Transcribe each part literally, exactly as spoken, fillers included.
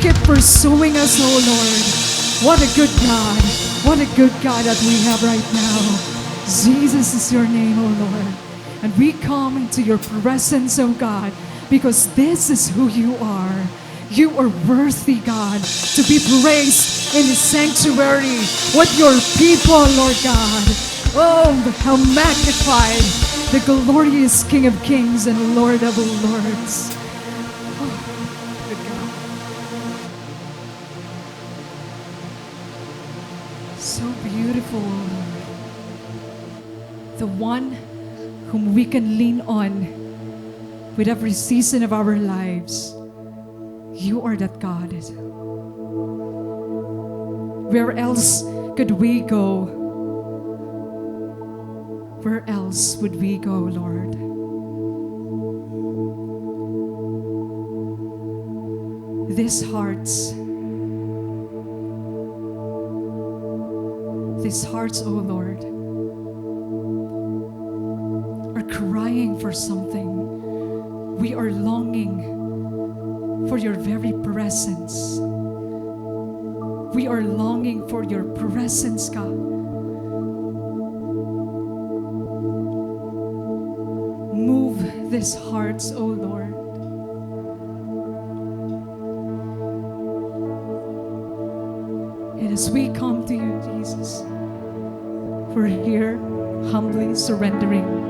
keep pursuing us, oh Lord. What a good God. What a good God that we have right now. Jesus is your name, oh Lord. And we come into your presence, oh God, because this is who you are. You are worthy, God, to be praised in the sanctuary with your people, Lord God. Oh, how magnified the glorious King of Kings and Lord of Lords. Oh, good God. So beautiful, Lord. The one whom we can lean on with every season of our lives. You are that God. Where else could we go? Where else would we go, Lord? These hearts, these hearts, oh Lord, are crying for something. We are longing for your very presence. We are longing for your presence, God. Move these hearts, O Lord. And as we come to you, Jesus, we're here humbly surrendering.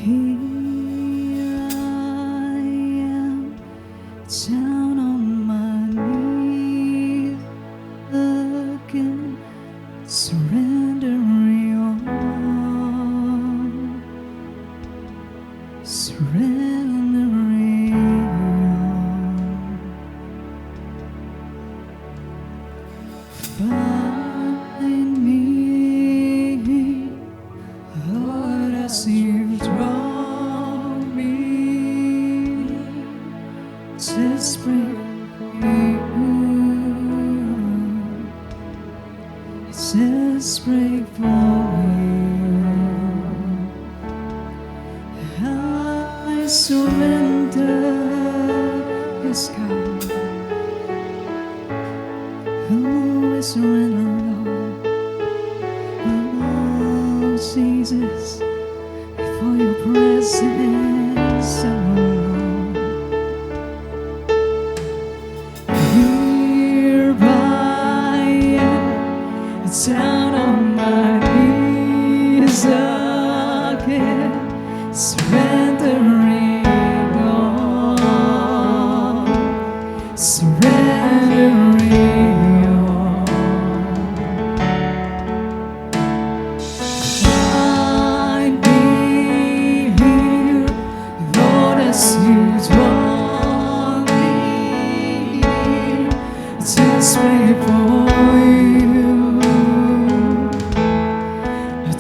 Here I am, down on my knees again, surrendering all, surrendering all. Find me, Lord, as you draw me, desperate for you, desperate for you. I surrender, yes, God. Oh, I surrender all. Oh, Jesus, before your presence, oh Lord. Here I am, down on my knees again, surrendering all, surrendering all. Find me here, Lord, as you draw me near. Desperate for you,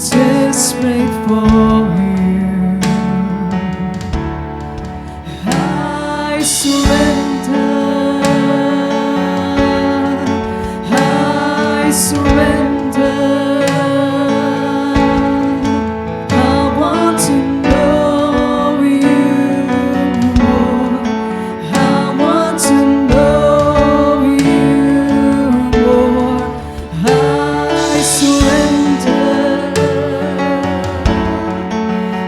desperate for you. I surrender, I surrender. I want to know you more. I want to know you more. I surrender.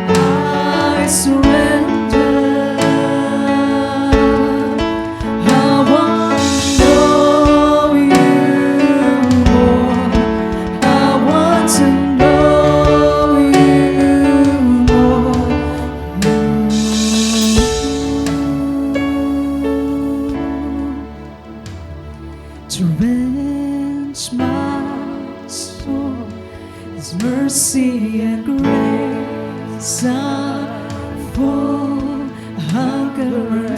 I surrender. I want to know you more. I want to know you more. Drench my soul, His mercy and grace unfold. Hunger and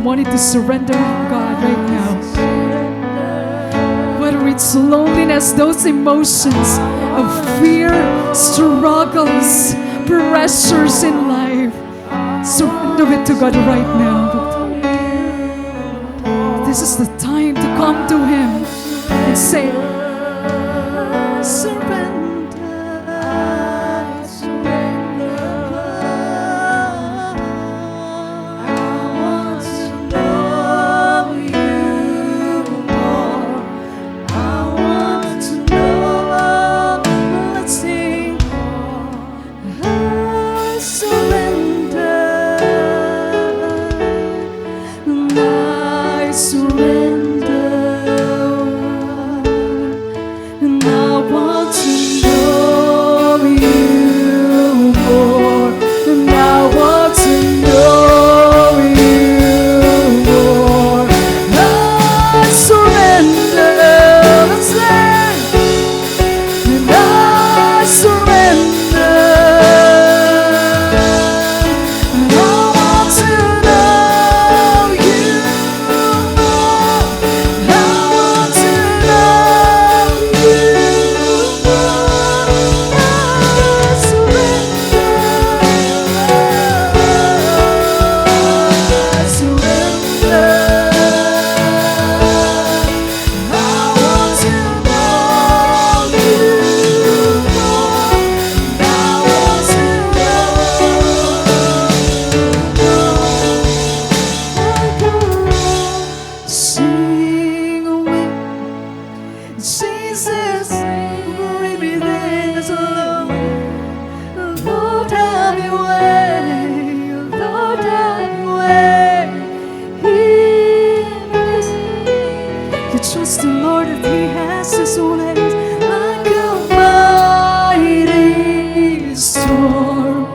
wanted to surrender to God right now. Whether it's loneliness, those emotions of fear, struggles, pressures in life, surrender it to God right now. This is the time to come to Him and say, "Surrender, surrender. I want to know you more. I want to know." Let's sing. I surrender. I surrender. And I want to know you more. And I want to know you more. I surrender. Let's sing. And I surrender. And I want to know you more. I want to know you more. I surrender. I surrender. I want to know you more. I want to know you more. Sing with Jesus, everything is alone. Lord, have your way. Lord, have your way in me. You trust the Lord that He has His own hands. Like a mighty storm,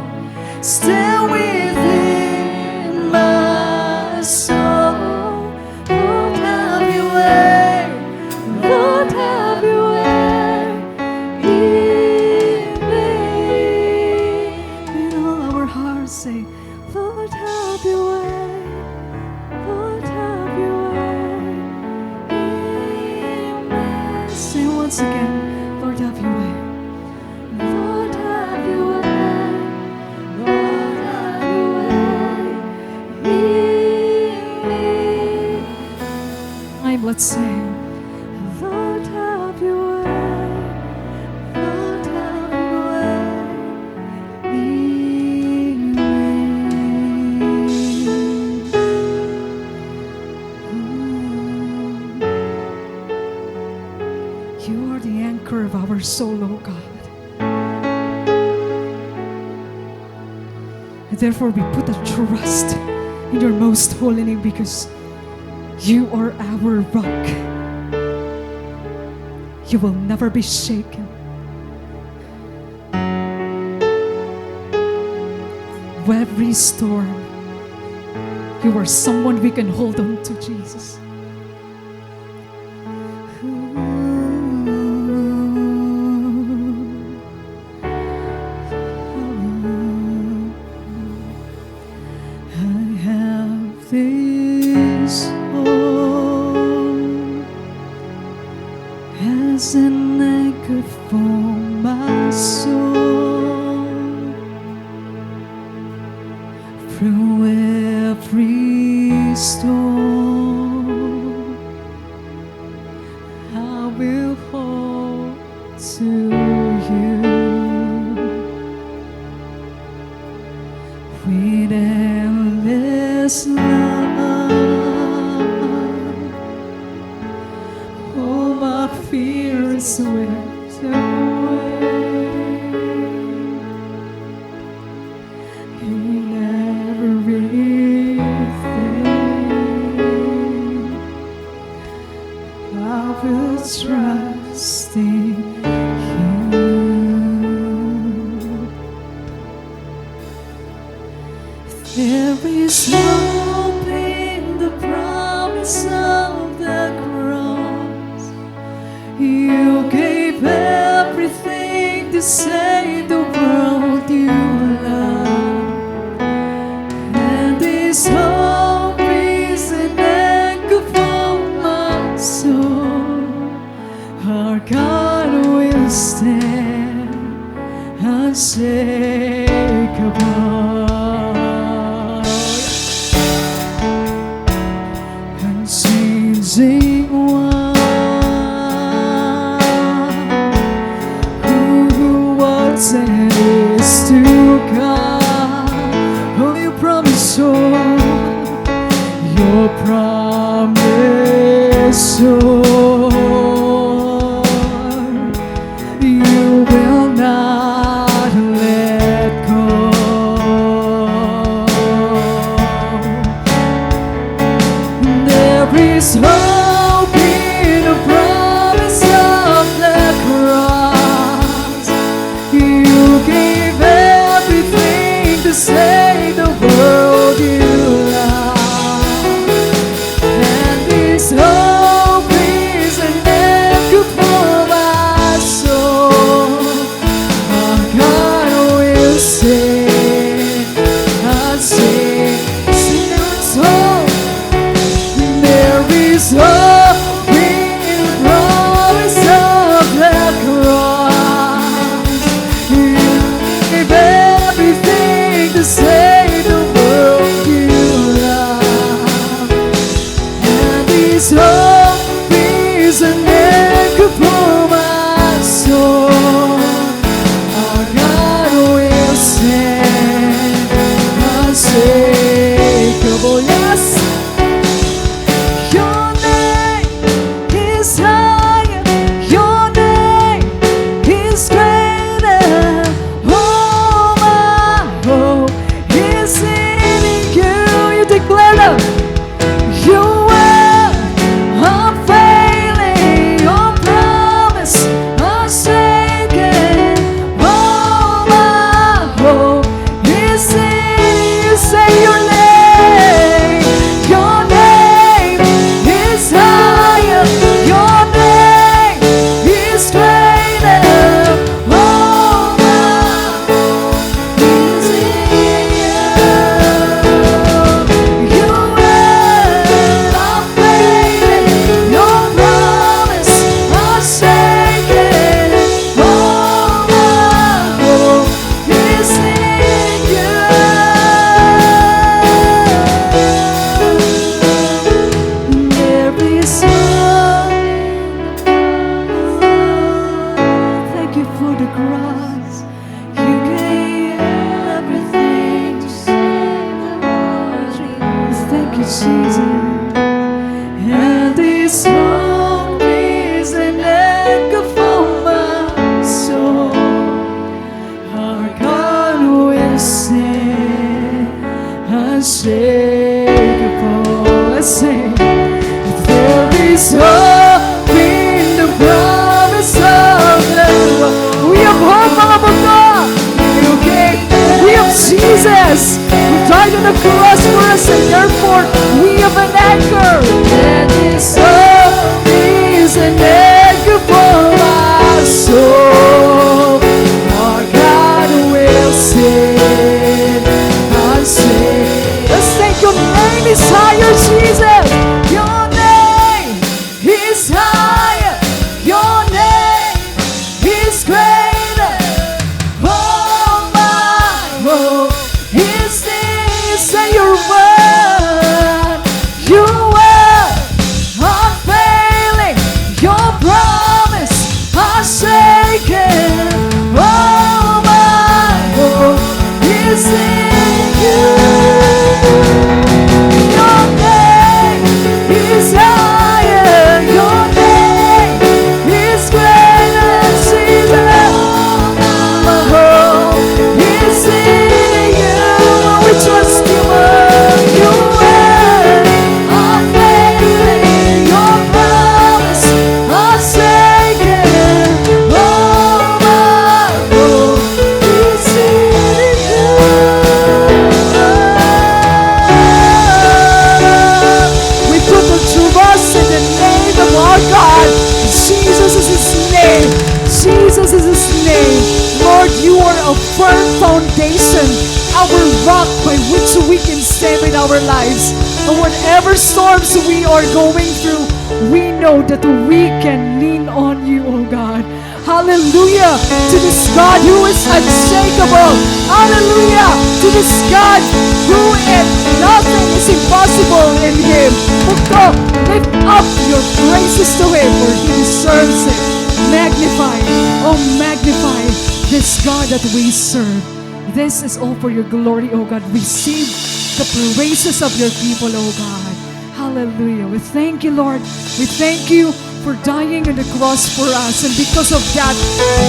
still within my soul. Lord, have your way. Lord, have your way in me. In all our hearts, say, "Lord, have your way. Lord, have your way in me." Say once again, "Lord, have your way." Lord, have your way. Lord, have your way in me. Time, let's sing. Lord, have your way. Lord, have your way in me. You are the anchor of our soul, O God. Therefore, we put our trust in your most holy name, because you are our rock. You will never be shaken. Every storm, you are someone we can hold on to, Jesus. I have this hope as an anchor for my soul. Through every storm, I will hold to you. With endless love, all my fears swept away. In everything, I will trust in you. There is hope in the promise of the cross. You gave everything to save the world you love. And this hope is Our God will stand unshakable. Unchanging one, who was and is to come. Oh, you promise, oh, your promise, oh, you will not let go. There is hope in the promise of the cross. You gave everything to save the world you love. And this hope is an anchor for my soul. Our God will sing, I sing, sing this song. There is hope in the promise of the cross. You gave everything to save the world you love. And this hope is an anchor for my soul. Our God will stand unshakable. Yes. Your name is higher. Your name is greater. Oh, my hope is in you. You declare that. You are unfailing, your promise unshaken. All my hope is in you. Say your name. Your name is higher. Your name is greater. All my Thank you for the cross. You gave everything to save the world. Thank you, Jesus. And this song is an anchor for my soul. Our God will stand unshakable. Let's sing. There is hope in the promise of the Lord. We have hope, mga bugto. Okay? We have Jesus who died on the cross for us, and therefore we have an anchor. And this hope is an anchor for my soul. Our God will save us. Let's sing. Your name is higher, Jesus. Your name is higher. Your name is greater. Oh, my hope is in you. Say your word. You are A firm foundation, our rock by which we can stand in our lives. And whatever storms we are going through, we know that we can lean on you, O God. Hallelujah to this God who is unshakable. Hallelujah to this God who is nothing is impossible in him. Bugto, lift up your praises to him, for he deserves it. Magnify, oh, magnify this God that we serve. This is all for your glory, O God. Receive the praises of your people, O God. Hallelujah. We thank you, Lord. We thank you for dying on the cross for us. And because of that,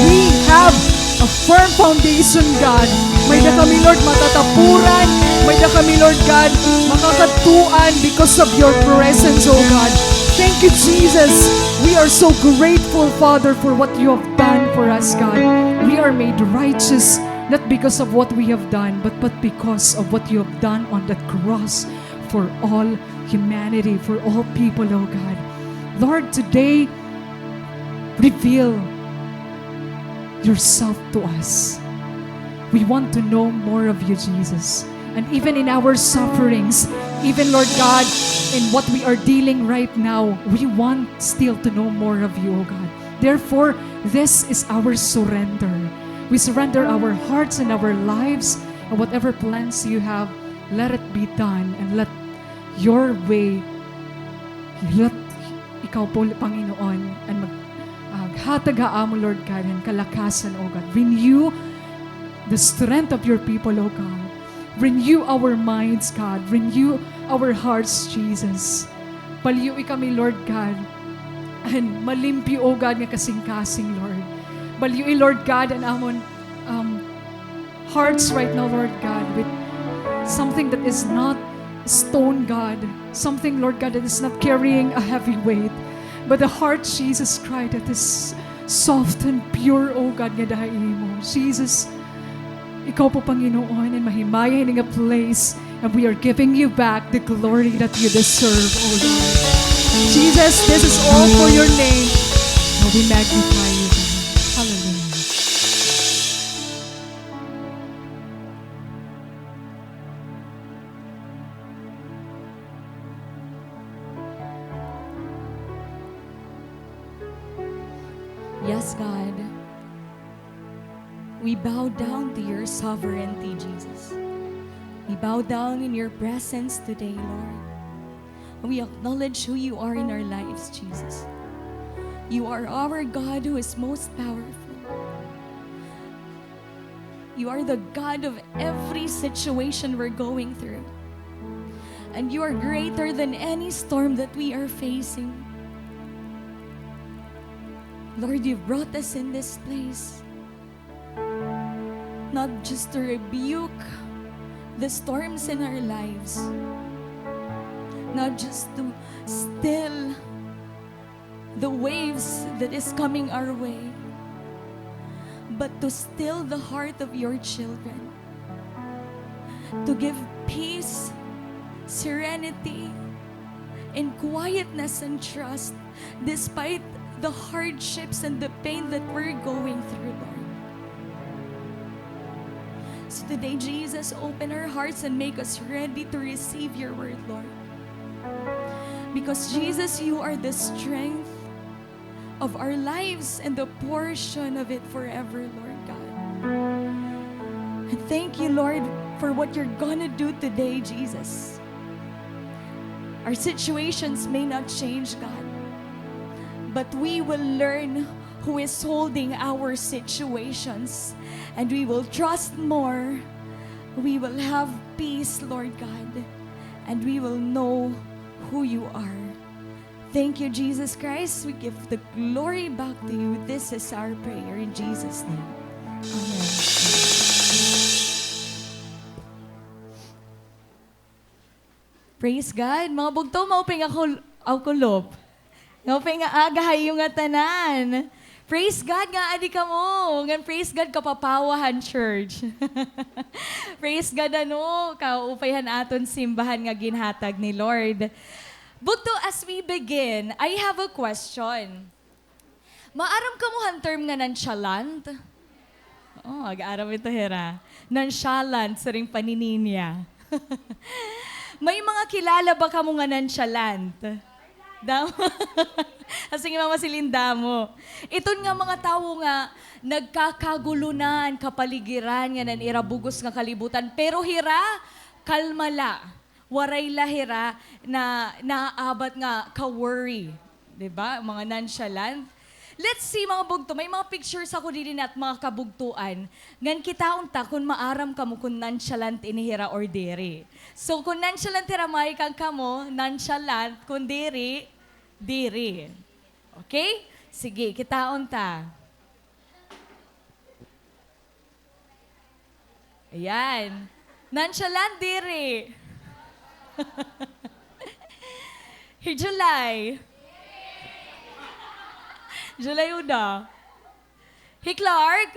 we have a firm foundation, God. May-ada kami, Lord, matatapuran. May-ada kami, Lord God, makakadtuan because of your presence, O God. Thank you, Jesus. We are so grateful, Father, for what you have done for us, God. We are made righteous not because of what we have done, but, but because of what you have done on that cross for all humanity, for all people, O God. Lord, today, reveal yourself to us. We want to know more of you, Jesus. And even in our sufferings, even, Lord God, in what we are dealing right now, we want still to know more of you, O God. Therefore, this is our surrender. We surrender our hearts and our lives, and whatever plans you have, let it be done, and let your way, let ikaw po, Panginoon, an mag-, ah, hatag ha amon, Lord God, han kalakasan, O God. Renew the strength of your people, O God. Renew our minds, God. Renew our hearts, Jesus. Balyo-i kami, Lord God, an malimpyo, O God, nga kasingkasing, Lord. Balyo-i, Lord God, an amon, um, hearts right now, Lord God, with something that is not stone, God. Something, Lord God, that is not carrying a heavy weight. But the heart, Jesus Christ, that is soft and pure, O God, nga daha imo. Jesus, ikaw po, Panginoon, an mahimaya hini nga place, and we are giving you back the glory that you deserve, O Lord. Jesus, this is all for your name. And we magnify you, God. Hallelujah. Yes, God. We bow down to your sovereignty, Jesus. We bow down in your presence today, Lord. We acknowledge who you are in our lives, Jesus. You are our God who is most powerful. You are the God of every situation we're going through. And you are greater than any storm that we are facing. Lord, you brought us in this place not just to rebuke the storms in our lives, not just to still the waves that is coming our way, but to still the heart of your children, to give peace, serenity, and quietness and trust despite the hardships and the pain that we're going through, Lord. So today, Jesus, open our hearts and make us ready to receive your word, Lord. Because, Jesus, you are the strength of our lives and the portion of it forever, Lord God. And thank you, Lord, for what you're gonna do today, Jesus. Our situations may not change, God, but we will learn who is holding our situations, and we will trust more. We will have peace, Lord God, and we will know who you are. Thank you, Jesus Christ. We give the glory back to you. This is our prayer in Jesus' name. Amen. Praise God. Mga bugto, maupay nga kul-, aw, kulop. Maupay nga aga ha iyo ngatanan. Praise God nga adi kamo. Ngan praise God, kapapawa han church. Praise God, ano, kaupay han aton simbahan nga ginhatag ni Lord. Bugto, as we begin, I have a question. Maaram kamo han term nga nonchalant? Oh, ag-aram ito hira. Nonchalant, siring pa ni Ninya. May mga kilala ba kamo nga nonchalant? Damo. Sige, Mama Celine, damo. Iton nga mga tawo nga nagkakagulo na an kapaligiran ngan an ira bug-os nga kalibutan. Pero hira, kalma la. Waray la hira na naaabat nga ka-worry. Di ba? Mga nonchalant. Let's see, mga bugto. May mga pictures ako didi na it mga kabugtoan. Ngan kitaon ta kon maaram kamo kon nonchalant ini hira or diri. So, kon nonchalant hira, mahikan kamo, nonchalant, kon diri, diri. Okay? Sige, kitaon ta. Ayan. Nonchalant, diri. Hi July. July Uda. Hi Clark.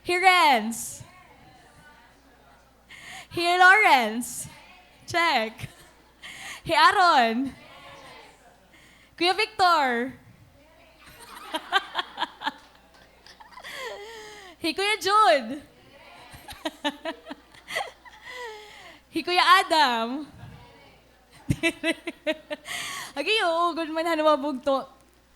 Hi Renz. Hi Lawrence. Check. Hi Aaron. Kuya Victor. Hi Kuya Jude. Hi Kuya Adam. Agi, oo, gud man, han mga bugto.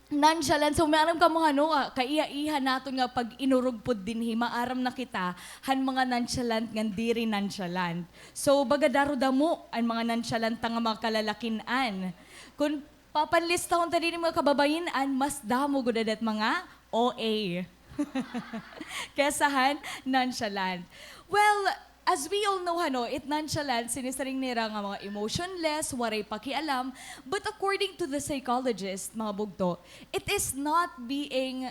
Nonchalant. So, maaram kamo, hano, ah, kaiha-iha naton nga pag-inurog pod dinhi, maaram na kita han mga nonchalant ngan diri nonchalant. So, baga darodamo an mga nonchalant nga mga kalalakin-an. Kon papanlistahon ta dinhi mga kababayin-an, mas damo gud ada it mga O A kesa han nonchalant. Well, as we all know, hano, it nonchalant, sinisiring nira nga mga emotionless, waray pakialam. But according to the psychologist, mga bugto, it is not being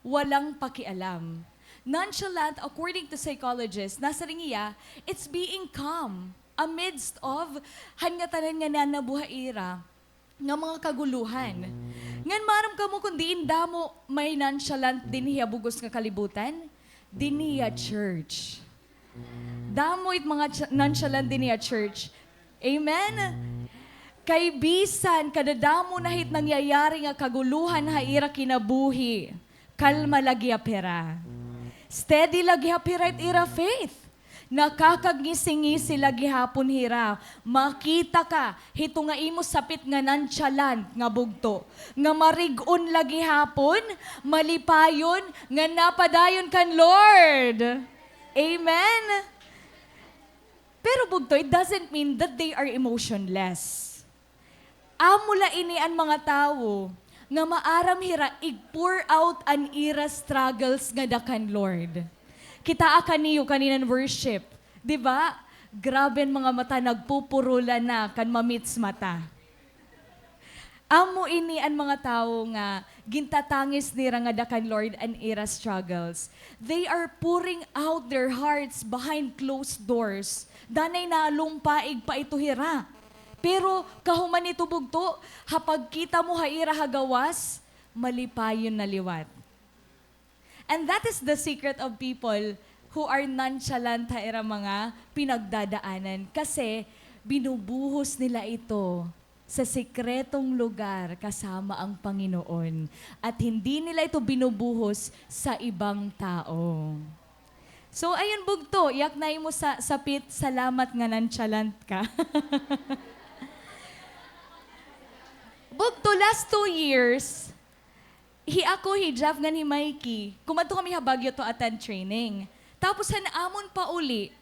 walang pakialam. Nonchalant, according to psychologist, nasiring hiya, it's being calm amidst of han ngatanan nga nanabo ha ira nga mga kaguluhan. Ngan maaram kamo kon diin damo may nonchalant dinhi ha bug-os nga kalibutan? Dinhi ha church. Damo it mga ch-, nonchalant dinhi ha church. Amen? Kay bisan kadadamo na hit nangyayari nga kaguluhan ha ira kinabuhi, kalma la gihap hira. Steady la gihap hira it ira faith. Nakakagngisi-ngisi la gihapon hira. Makita ka hito nga imo sapit nga nonchalant nga bugto, nga marig-on la gihapon, malipayon, nga napadayon kan Lord. Amen? Pero bugto, it doesn't mean that they are emotionless. Amo la ini an mga tawo nga maaram hira ig-pour out an ira struggles ngada kan Lord. Kitaa ka niyo kanina han worship, di ba? Grabe an mga mata nagpupurola na kan mamitsmata. Amo ini an mga tawo nga gintatangis nira ngada kan Lord an ira struggles. They are pouring out their hearts behind closed doors. Danay nalumpaig pa ito hira. Pero kahuman hito bugto, ha pagkita mo ha ira ha gawas, malipayon na liwat. And that is the secret of people who are nonchalant ha ira mga pinagdadaanan. Kasi binubuhos nila ito sa sikretong lugar kasama ang Panginoon. At hindi nila ito binubuhos sa ibang tao. So, ayun, bugto, iyak na imo sa sapit, salamat nga nonchalant ka. Bugto, last two years, hi ako, hi Jeff, ngan hi Mikey, kumadto kami ha Baguio to attend training. Tapos, han amon pauli,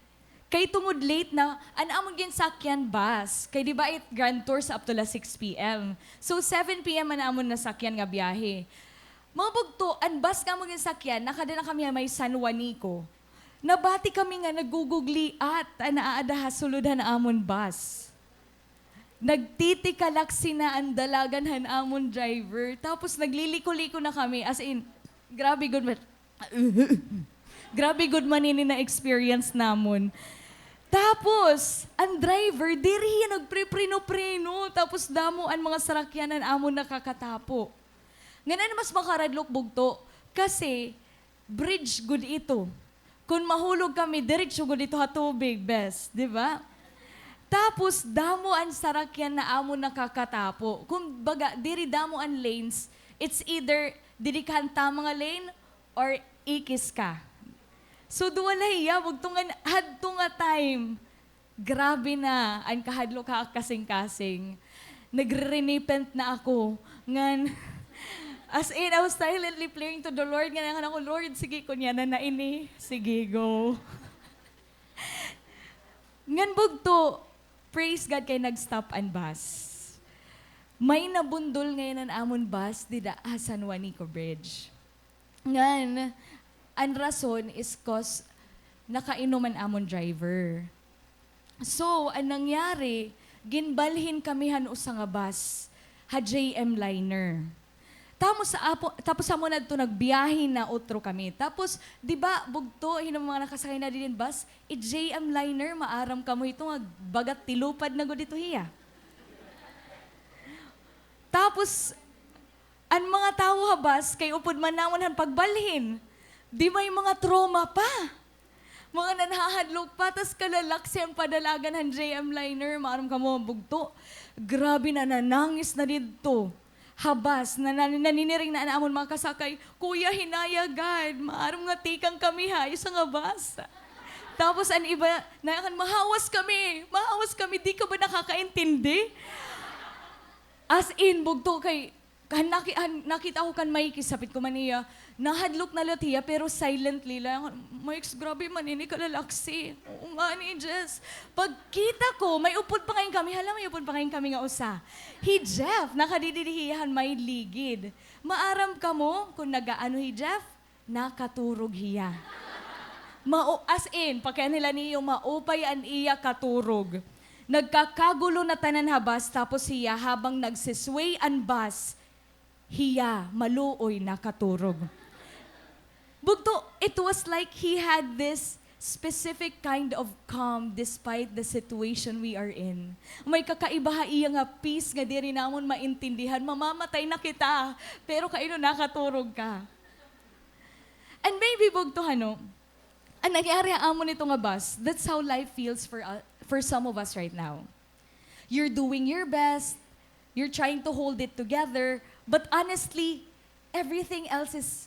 kay tungod late na, an amon ginsakyan bus. Kay di ba it Grand Tours up to la six P M. So, seven P M an amon nasakyan nga biyahe. Mga bugto, an bus nga amon ginsakyan, nakada na kami ha may San Juanico. Nabati kami nga nagugugliat an aada ha sulod han amon bus. Nagtitikalaksi na an dalagan han amon driver. Tapos nagliliko-liko na kami. As in, grabe gud man. Grabe gud man ini na-experience namon. Tapos, an driver, diri hiya nagpripreno-preno. Tapos damo an mga sarakyan an amon nakakatapo. Ngan ano mas makaradlok, bugto? Kasi, bridge gud ito. Kon mahulog kami, diretso gud ito ha tubig, bes, di ba? Tapos, damo an sarakyan na amon nakakatapo. Kumbaga, diri damo an lanes, it's either Didi ka han tama nga lane or ikis ka. So, duha la hiya, bugto, ngan hadto nga time, grabe na an kahadlok ha ak kasingkasing. Nagre-repent na ako. Ngan, as in, I was silently praying to the Lord. Ngan, ngan ako, "Lord, sige, kunya na na ini. Sige, go." Ngan bugto, praise God kay nag-stop an bus. May nabundol ngay-an an amon bus dida ha San Juanico Bridge. Ngan, an rason is 'cause nakainom an amon driver. So, an nangyari, ginbalhin kami han usa nga bus, ha J M Liner. Tapos, apo, tapos amo na adto nagbiyahe na utro kami. Tapos, di ba, bugto, hin mga nakasakay na didi hin bus, i-J M Liner, maaram kamo hito nga bagat tilupad na gud hito hiya. Tapos, an mga tawo ha bus, kay upod man namon han pagbalhin, di may mga trauma pa. Mga nanhahadlok pa, tas kalalaksi an padalagan han J M Liner, maaram kamo, bugto. Grabe na, nanangis na didto. Ha bus, na, na, naniniring na an amon mga kasakay, "Kuya, hinaya gad, maaram nga tikang kami ha isa nga bus." Tapos an iba, na kan, "Mahawas kami, mahawas kami, di ka ba nakakaintindi?" As in, bugto, kay, kan naki-, han, nakita ko kan Mikey, sapit ko man hiya, nahadlok na liwat hiya, pero silently la. "Mikes, grabe man ini kalalaksi." Oo ngani, Jess. Pagkita ko, may upod pa ngay-an kami. Hala, may upod pa ngay-an kami nga usa. Hi Jeff, nakadidi hiya han may ligid. Maaram kamo kon nag-aano hi Jeff? Nakaturog hiya. Mao-, as in, pakiana la niyo, maupay an iya katurog. Nagkakagulo na tanan ha bus, tapos hiya, habang nagsisway an bus, hiya, maluoy nakaturog. Bugto, it was like he had this specific kind of calm despite the situation we are in. May kakaiba ha iya nga peace nga diri namon maintindihan. Mamamatay na kita, pero kaino nakaturog ka. And maybe, bugto, hano, an nangyari ha amon ito nga bus, that's how life feels for, uh, for some of us right now. You're doing your best, you're trying to hold it together, but honestly, everything else is,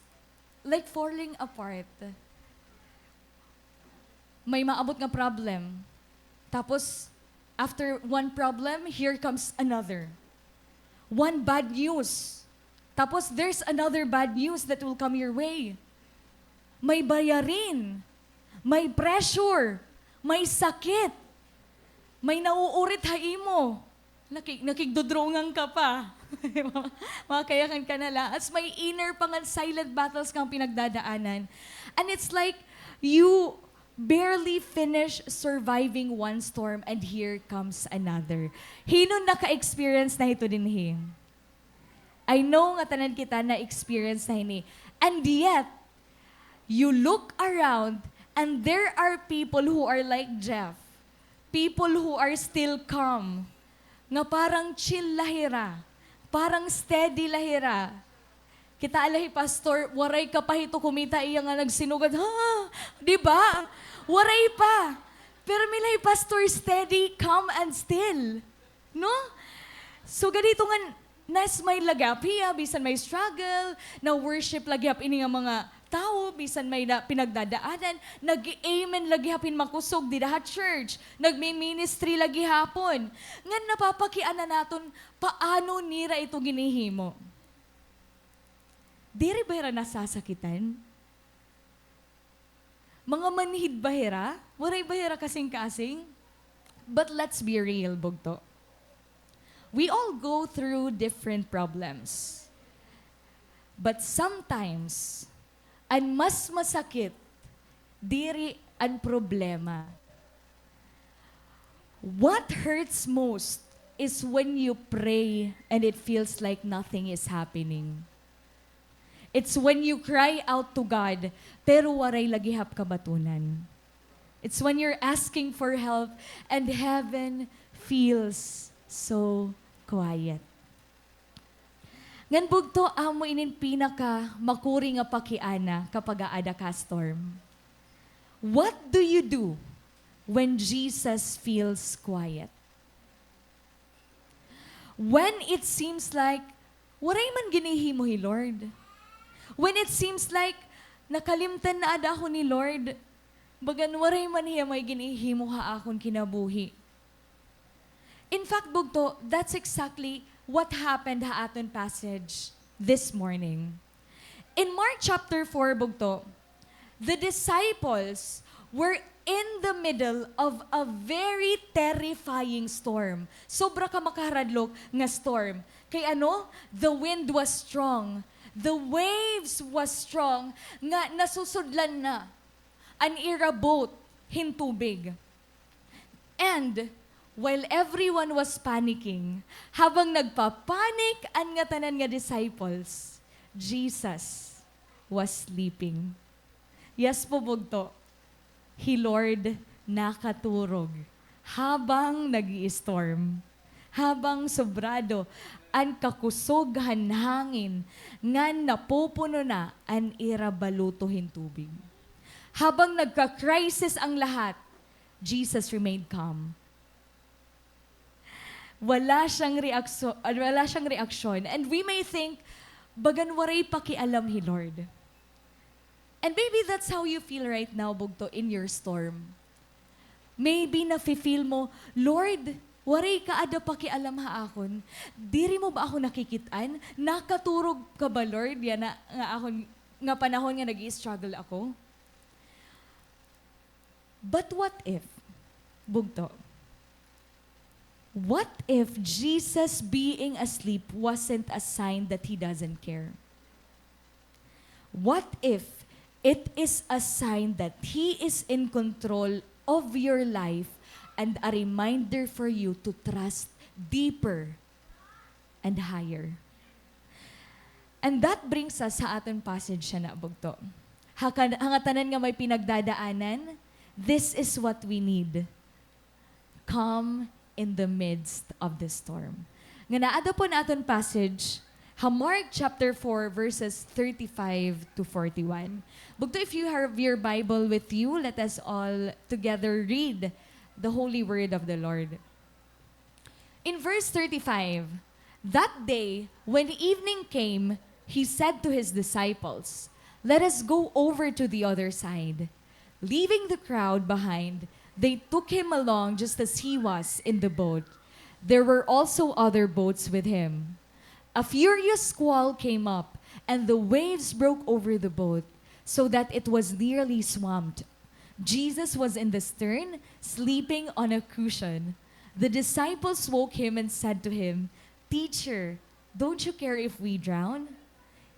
like, falling apart. May maabot nga problem. Tapos, after one problem, here comes another. One bad news. Tapos, there's another bad news that will come your way. May bayarin. May pressure. May sakit. May nauurit ha imo. Naki-, nakigdudrungan ka pa. Makayakan ka na la. As may inner pa nga silent battles kang pinagdadaanan. And it's like, you barely finish surviving one storm and here comes another. Hin-o naka-experience na hito dinhi? I know nga tanan kita na-experience na hini. And yet, you look around and there are people who are like Jeff. People who are still calm. Nga parang chill la hira. Parang steady la hira. Kita la hi Pastor, waray ka pa hito kumita iya nga nagsinugad. Ha? Di ba? Waray pa. Pero may la hi Pastor, steady, calm, and still. No? So, ganito nga, na-smile la gihap hiya, bisan may struggle, na-worship la gihap ini nga mga tawo, bisan may na-, pinagdadaanan, nag-amen la gihap hin makusog dida ha church, nagmi-ministry la gihapon. Ngan napapakiana naton, paano nira ito ginhihimo? Diri ba hira nasasakitan? Mga manhid ba hira? Waray ba hira kasingkasing? But let's be real, bugto. We all go through different problems. But sometimes, an mas masakit, diri an problema. What hurts most is when you pray and it feels like nothing is happening. It's when you cry out to God, pero waray la gihap kabatunan. It's when you're asking for help and heaven feels so quiet. Ngan bugto, amo inin pinakamakuri nga pakiana kapag aada ka storm. What do you do when Jesus feels quiet? When it seems like waray man ginhihimo hi Lord. When it seems like nakalimtan na ada ako ni Lord, bagan waray man hiya may ginhihimo ha akon kinabuhi. In fact, bugto, that's exactly what happened ha aton passage this morning. In Mark chapter four, bugto, the disciples were in the middle of a very terrifying storm. Sobra ka makaharadlok nga storm. Kay ano? The wind was strong. The waves was strong nga nasusudlan na an ira boat hin tubig. And while everyone was panicking, habang nagpapanik an ngatanan nga disciples, Jesus was sleeping. Yes po, bugto. Hi Lord nakaturog habang nag-i-storm, habang sobrado an kakusog han hangin ngan napupuno na an ira baluto hin tubig. Habang nagka-crisis ang lahat, Jesus remained calm. Wala siyang reakso-, ah, wala siyang reaksyon. And we may think, "Bagan waray pakialam hi Lord." And maybe that's how you feel right now, bugto, in your storm. Maybe nafi-feel mo, "Lord, waray ka ada pakialam ha akon. Diri mo ba ako nakikit-an? Nakaturog ka ba, Lord, yana nga akon, nga panahon nga nag-i-struggle ako?" But what if, bugto, what if Jesus being asleep wasn't a sign that he doesn't care? What if it is a sign that he is in control of your life and a reminder for you to trust deeper and higher? And that brings us ha aton passage yana, bugto. Ha kan-, ha ngatanan nga may pinagdadaanan, this is what we need. Calm in the midst of the storm. Nga naa da po an aton passage ha Mark chapter four, verses thirty-five to forty-one. Bugto, if you have your Bible with you, let us all together read the holy word of the Lord. In verse thirty-five, that day, when evening came, he said to his disciples, "Let us go over to the other side." Leaving the crowd behind, they took him along just as he was in the boat. There were also other boats with him. A furious squall came up, and the waves broke over the boat, so that it was nearly swamped. Jesus was in the stern, sleeping on a cushion. The disciples woke him and said to him, "Teacher, don't you care if we drown?"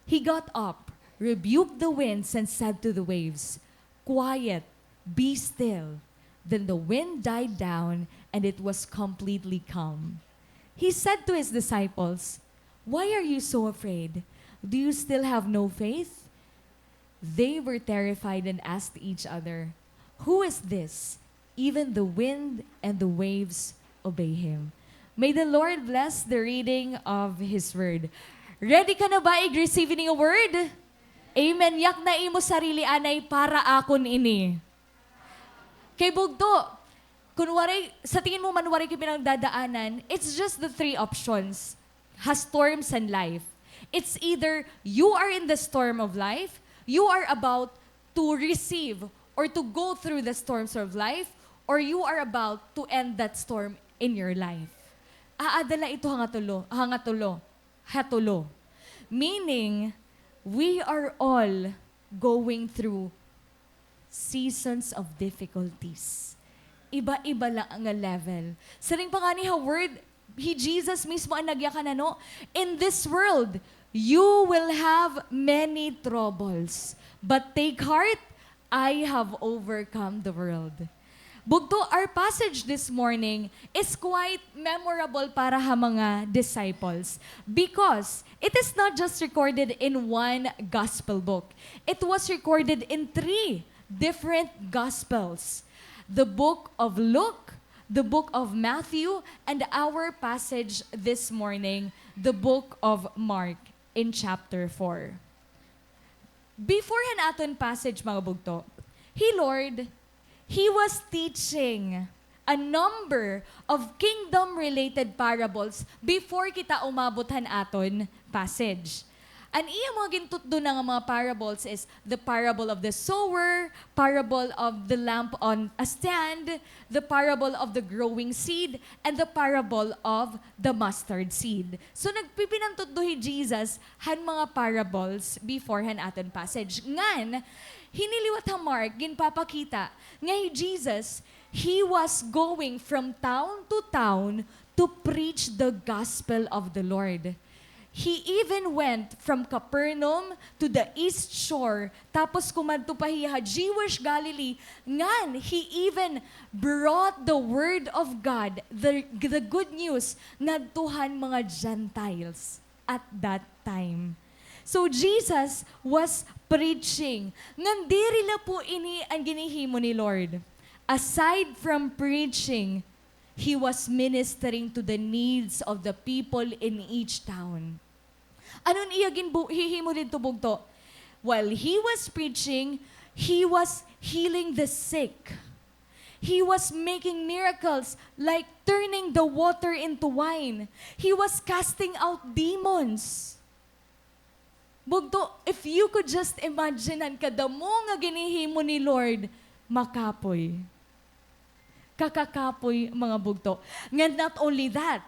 He got up, rebuked the winds, and said to the waves, "Quiet, be still." Then the wind died down, and it was completely calm. He said to his disciples, "Why are you so afraid? Do you still have no faith?" They were terrified and asked each other, "Who is this? Even the wind and the waves obey him." May the Lord bless the reading of His Word. Ready ka na ba ig-receive ini nga word? Amen. Yakna imo sarili anay, "Para akon ini." Kay bugto, kun waray, sa tingin mo man waray kay pinagdadaanan, it's just the three options ha storms in life. It's either you are in the storm of life, you are about to receive or to go through the storms of life, or you are about to end that storm in your life. Aada la ito ha nga tulo, ha nga tulo, ha tulo. Meaning, we are all going through seasons of difficulties. Iba-iba la nga level. Siring pa ngani ha word, hi Jesus mismo an nagyakan, ano, "In this world, you will have many troubles. But take heart, I have overcome the world." Bugto, our passage this morning is quite memorable para ha mga disciples because it is not just recorded in one gospel book. It was recorded in three different gospels: the book of Luke, the book of Matthew, and our passage this morning, the book of Mark in chapter four. Before han aton passage, mga bugto, hi Lord, He was teaching a number of kingdom-related parables before kita umabot han aton passage. An iya mga gintutdo na nga mga parables is the parable of the sower, parable of the lamp on a stand, the parable of the growing seed, and the parable of the mustard seed. So, nagpipinantutdo hi Jesus han mga parables before han aton passage. Ngan, hini liwat ha Mark, ginpapakita nga hi Jesus, he was going from town to town to preach the gospel of the Lord. He even went from Capernaum to the east shore, tapos kumadto pa hiya ha Jewish Galilee, ngan he even brought the word of God, the, the good news, ngadto han mga Gentiles at that time. So Jesus was preaching. Ngan diri la po ini an ginhihimo ni Lord. Aside from preaching, he was ministering to the needs of the people in each town. Ano an iya ginbu-, hihimo didto, bugto? While he was preaching, he was healing the sick. He was making miracles like turning the water into wine. He was casting out demons. Bugto, if you could just imagine an kadamo nga ginhihimo ni Lord, makapoy. Kakakapoy, mga bugto. Ngan not only that,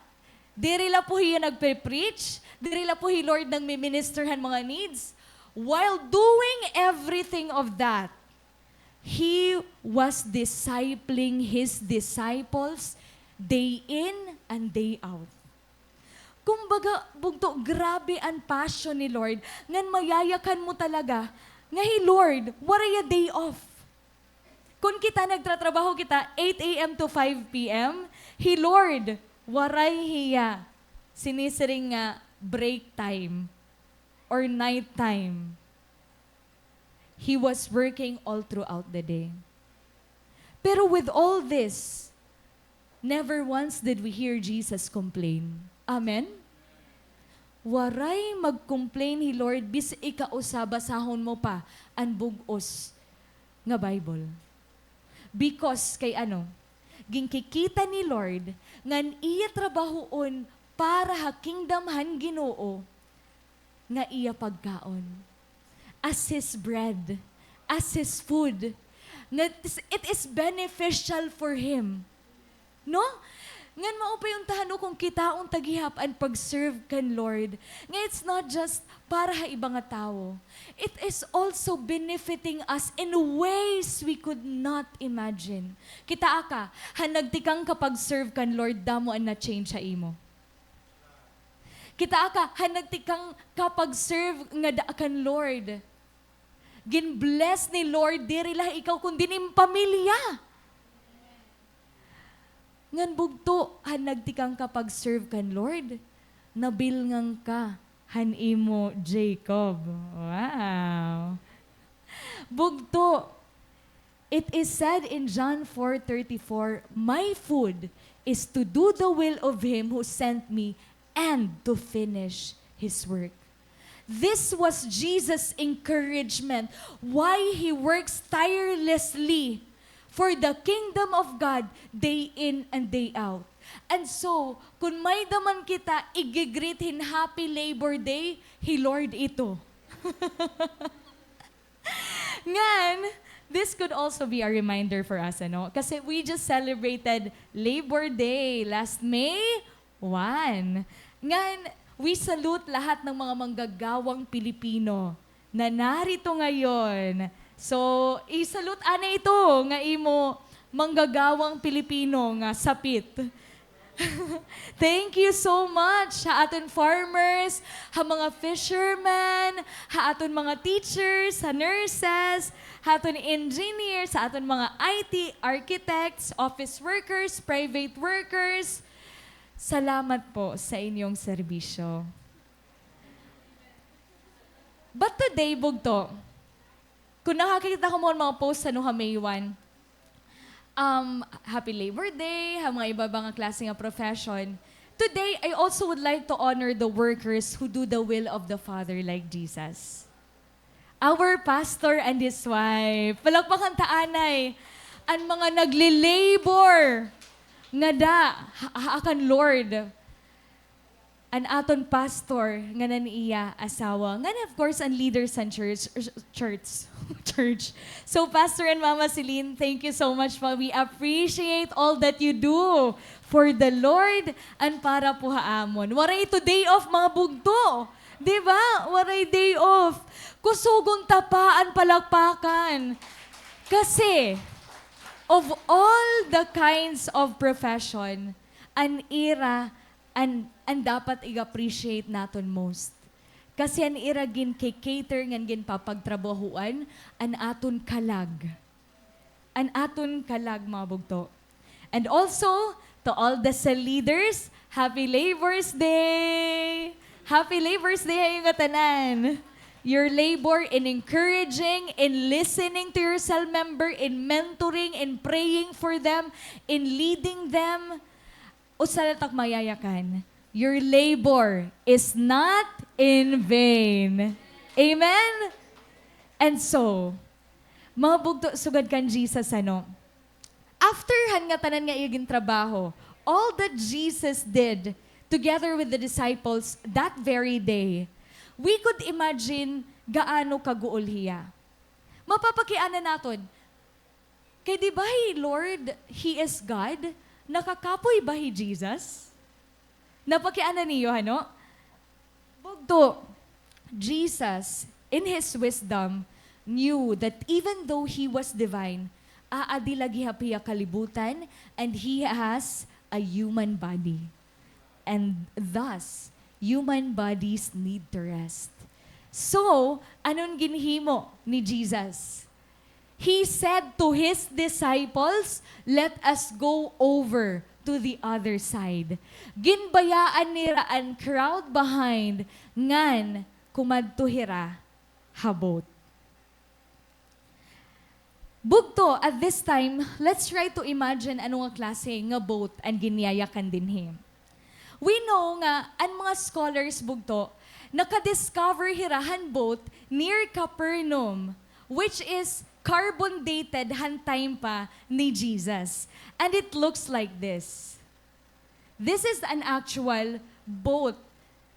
diri la po hiya nagpe-preach, diri la po hi Lord nagmi-minister han mga needs. While doing everything of that, he was discipling his disciples day in and day out. Kumbaga, bugto, grabe an passion ni Lord, ngan mayayakan mo talaga nga hi Lord, waray hiya day off. Kon kita nagtratrabaho kita eight A M to five P M, hi Lord, waray hiya sinisiring nga break time or night time. He was working all throughout the day. Pero with all this, never once did we hear Jesus complain. Amen? Waray mag-complain hi Lord, bisan ikausa, basahon mo pa an bug-os nga Bible. Because kay ano, ginkikita ni Lord nga an iya trabahoon para ha kingdom han Ginoo nga iya pagkaon. As his bread, as his food. Nga it is, it is beneficial for him. No? Ngan mao pa unta, no, kon kitaon ta gihap an pag-serve kan Lord, nga it's not just para ha iba nga tawo. It is also benefiting us in ways we could not imagine. Kitaa ka, han nagtikang ka pag-serve kan Lord, damo an na-change ha imo. Kitaa ka, han nagtikang ka pag-serve ngada kan Lord, gin-bless ni Lord diri la ikaw kundi an im pamilya. Ngan bugto, han nagtikang ka pag-serve kan Lord, nabilngan ka han imo Jacob. Wow! Bugto, it is said in John four thirty-four, "My food is to do the will of him who sent me and to finish his work." This was Jesus' encouragement, why he works tirelessly for the kingdom of God day in and day out. And so, kon may-ada man kita igi-greet hin Happy Labor Day, hi Lord ito. Ngan, this could also be a reminder for us, ano? Kasi we just celebrated Labor Day last May one. Ngan, we salute lahat ng mga manggagawang Pilipino na narito ngayon. So, i-salute anay ito nga imo manggagawang Pilipino nga sapit. Thank you so much ha aton farmers, ha mga fishermen, ha aton mga teachers, ha nurses, ha aton engineers, ha aton mga I T, architects, office workers, private workers. Salamat po sa inyong serbisyo. But today, bugto, kon nakakita kamo han mga post, ano, ha May one, um, Happy Labor Day, ha mga iba-iba nga klase nga profession. Today, I also would like to honor the workers who do the will of the Father like Jesus. Our pastor and his wife. Palakpakan ta anay an mga nagle-labor ngada ha, ha kan Lord. an aton pastor ngan an iya asawa, ngan of course an leaders han church, church, church. So Pastor and Mama Celine, thank you so much po. We appreciate all that you do for the Lord and para po ha amon. Waray ito day off, mga bugto. Di ba? Waray day off. Kusugon ta pa an palakpakan. Kasi, of all the kinds of profession, an ira, an, an dapat i-appreciate naton most. Kasi an ira ginki-cater ngan ginpapagtrabahoan an aton kalag. An aton kalag, mga bugto. And also, to all the cell leaders, happy Labor's Day! Happy Labor's Day ha iyo ngatanan! Your labor in encouraging, in listening to your cell member, in mentoring, in praying for them, in leading them, usa la tak mayayakan, your labor is not in vain. Amen? And so, mga bugto, sugad kan Jesus, ano, after han ngatanan nga iya gintrabaho, all that Jesus did together with the disciples that very day, we could imagine gaano kaguol hiya. Mapapakiana naton, kay di ba hi Lord, He is God? Nakakapoy ba hi Jesus? Napakiana niyo, ano? Bugto, Jesus, in his wisdom, knew that even though he was divine, aadi la gihap hiya kalibutan, and he has a human body. And thus, human bodies need to rest. So, ano an ginhimo ni Jesus? He said to his disciples, "Let us go over to the other side." Ginbayaan nira an crowd behind ngan kumadto hira ha boat. Bugto, at this time, let's try to imagine ano nga klase nga boat an ginyayakan dinhi. We know nga an mga scholars, bugto, naka-discover hira han boat near Capernaum, which is carbon dated han time pa ni Jesus. And it looks like this. This is an actual boat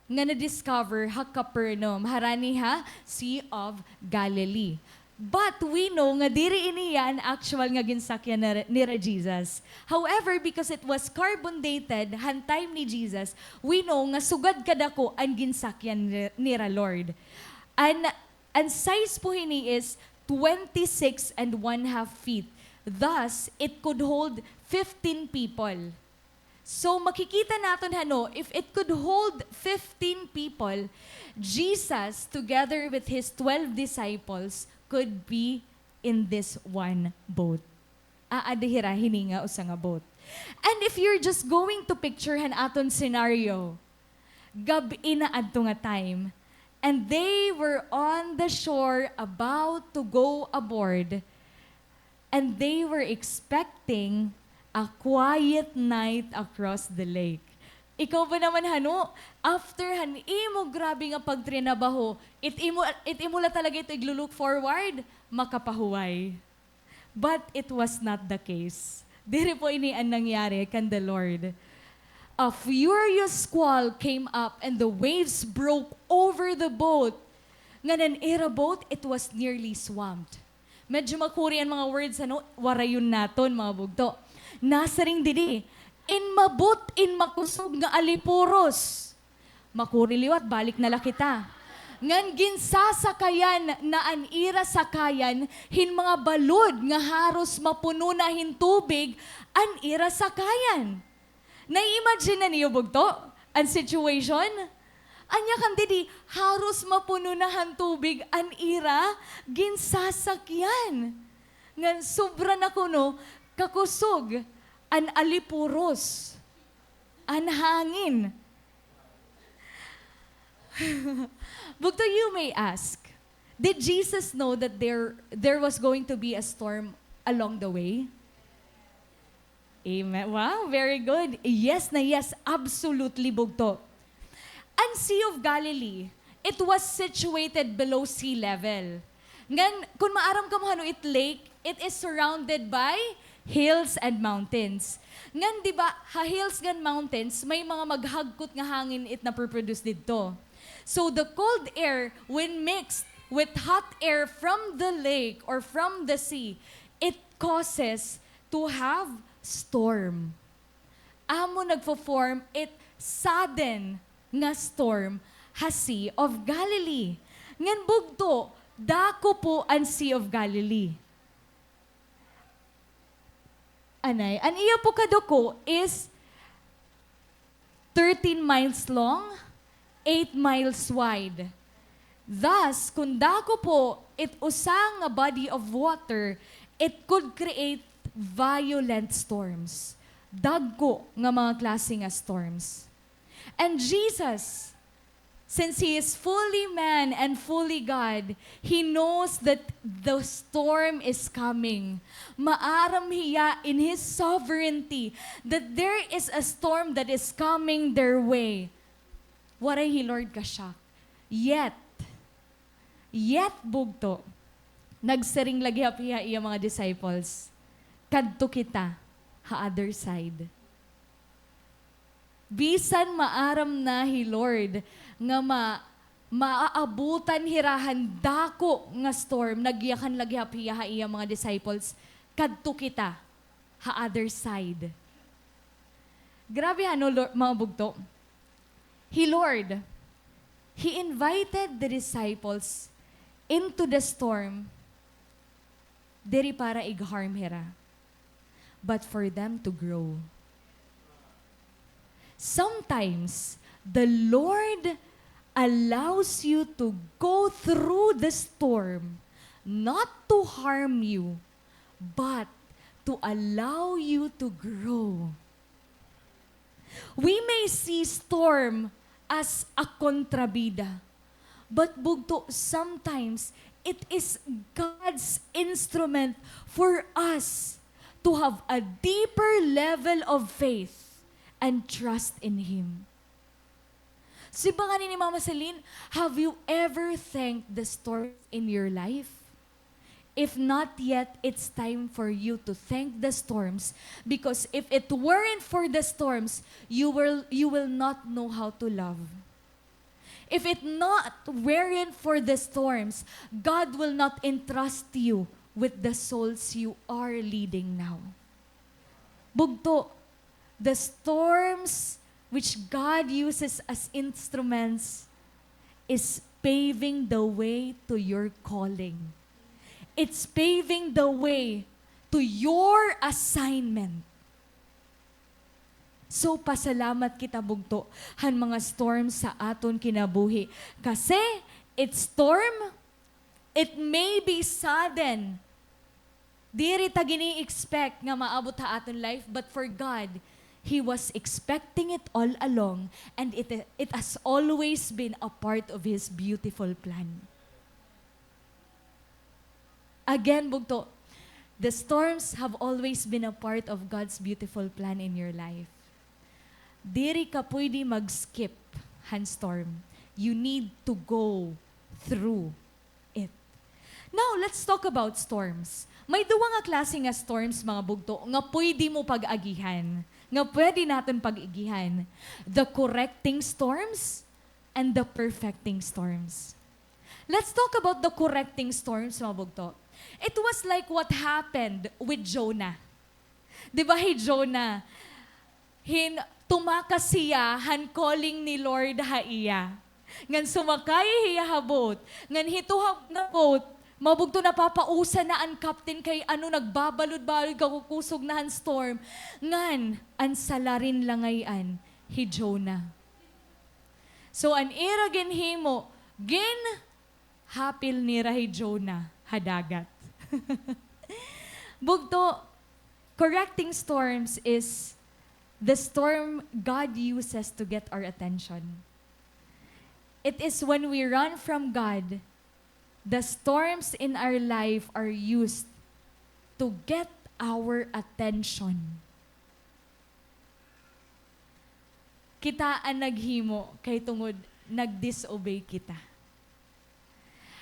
nga na-discover ha Capernaum, harani ha Sea of Galilee. But we know nga diri ini an actual nga ginsakyan nira, nira Jesus. However, because it was carbon dated han time ni Jesus, we know nga sugad kadako an ginsakyan ni, nira Lord. An, an size po hini is twenty-six and one half feet. Thus, it could hold fifteen people. So, makikita naton, hano, if it could hold fifteen people, Jesus, together with his twelve disciples, could be in this one boat. Aadi hira hini nga usa nga boat. And if you're just going to picture han aton scenario, gab-i na adto nga time, and they were on the shore about to go aboard, and they were expecting a quiet night across the lake. Ikaw ba naman, hano, after han imo grabe nga pagtrinabaho, it imo, it imo la talaga ito iglo-look forward, makapahuway. But it was not the case. Diri po ini an nangyari kan the Lord. A furious squall came up and the waves broke over the boat. Ngan an ira boat, it was nearly swamped. Medyo makuri an mga words, ano? Warayon naton, mga bugto. Nasiring didi, "In mabot, in makusog nga alipuros." Makuri liwat, balik na la kita. Ngan ginsasakayan na an ira sakayan hin mga balod nga haros mapuno na hin tubig an ira sakayan. Nai-imagine na niyo, bugto, an situation? Anya kan didi, haros mapuno na han tubig an ira ginsasakyan. Ngan sobra na kuno kakusog an alipuros, an hangin. Bugto, you may ask, did Jesus know that there, there was going to be a storm along the way? Amen. Wow, very good. Yes na yes, absolutely, bugto. An Sea of Galilee, it was situated below sea level. Ngan, kun maaram kamo hano it lake, it is surrounded by hills and mountains. Ngan, di ba, ha hills ngan mountains, may mga maghagkot nga hangin it napoproduce didto. So, the cold air, when mixed with hot air from the lake or from the sea, it causes to have storm. Amo nagfo-form it sudden nga storm ha Sea of Galilee. Ngan bugto, dako po an Sea of Galilee. Anay, an iya po kaduko is thirteen miles long, eight miles wide. Thus, kon dako po it usa nga body of water, it could create violent storms. Dagko nga mga klase nga storms. And Jesus, since he is fully man and fully God, he knows that the storm is coming. Maaram hiya in his sovereignty that there is a storm that is coming their way. Waray hi Lord ka-shock. Yet, yet bugto, nagsiring la gihap hiya ha iya mga disciples, "Kadto kita ha other side." Bisan maaram na hi Lord nga ma-, maaabutan hira han dako nga storm, nagyakan la gihap hiya ha iya mga disciples, "Kadto kita ha other side." Grabe, ano, Lor-, mga bugto? Hi Lord, he invited the disciples into the storm, diri para ig-harm hira, but for them to grow. Sometimes, the Lord allows you to go through the storm, not to harm you, but to allow you to grow. We may see storm as a kontrabida, but bugto, sometimes it is God's instrument for us to have a deeper level of faith and trust in Him. Siring ngani ni Mama Celine, have you ever thanked the storms in your life? If not yet, it's time for you to thank the storms, because if it weren't for the storms, you will, you will not know how to love. If it not weren't for the storms, God will not entrust you with the souls you are leading now. Bugto, the storms which God uses as instruments is paving the way to your calling. It's paving the way to your assignment. So, pasalamat kita, bugto, han mga storms sa aton kinabuhi. Kasi, it storm, it may be sudden. Diri ta gini-expect nga maabot ha aton life, but for God, He was expecting it all along, and it, it has always been a part of His beautiful plan. Again, bugto, the storms have always been a part of God's beautiful plan in your life. Diri ka pwede mag-skip han storm. You need to go through it. Now, let's talk about storms. May duwa nga klase nga storms, mga bugto, nga pwede mo pag-agihan, nga pwede naton pag-agihan. The correcting storms and the perfecting storms. Let's talk about the correcting storms, mga bugto. It was like what happened with Jonah. Di ba hi Jonah, hin-, tumakas hiya han calling ni Lord ha iya. Ngan sumakay hiya ha boat. Ngan hito ha, nga boat, mga bugto, napapausa na an captain kay ano, nagbabalod-balod, kakukusog na han storm. Ngan an salarin la ngay-an hi Jonah. So, an ira ginhimo, ginhapil nira hi Jonah ha dagat. Bugto, correcting storms is the storm God uses to get our attention. It is when we run from God, the storms in our life are used to get our attention. Kita an naghimo kay tungod nag-disobey kita.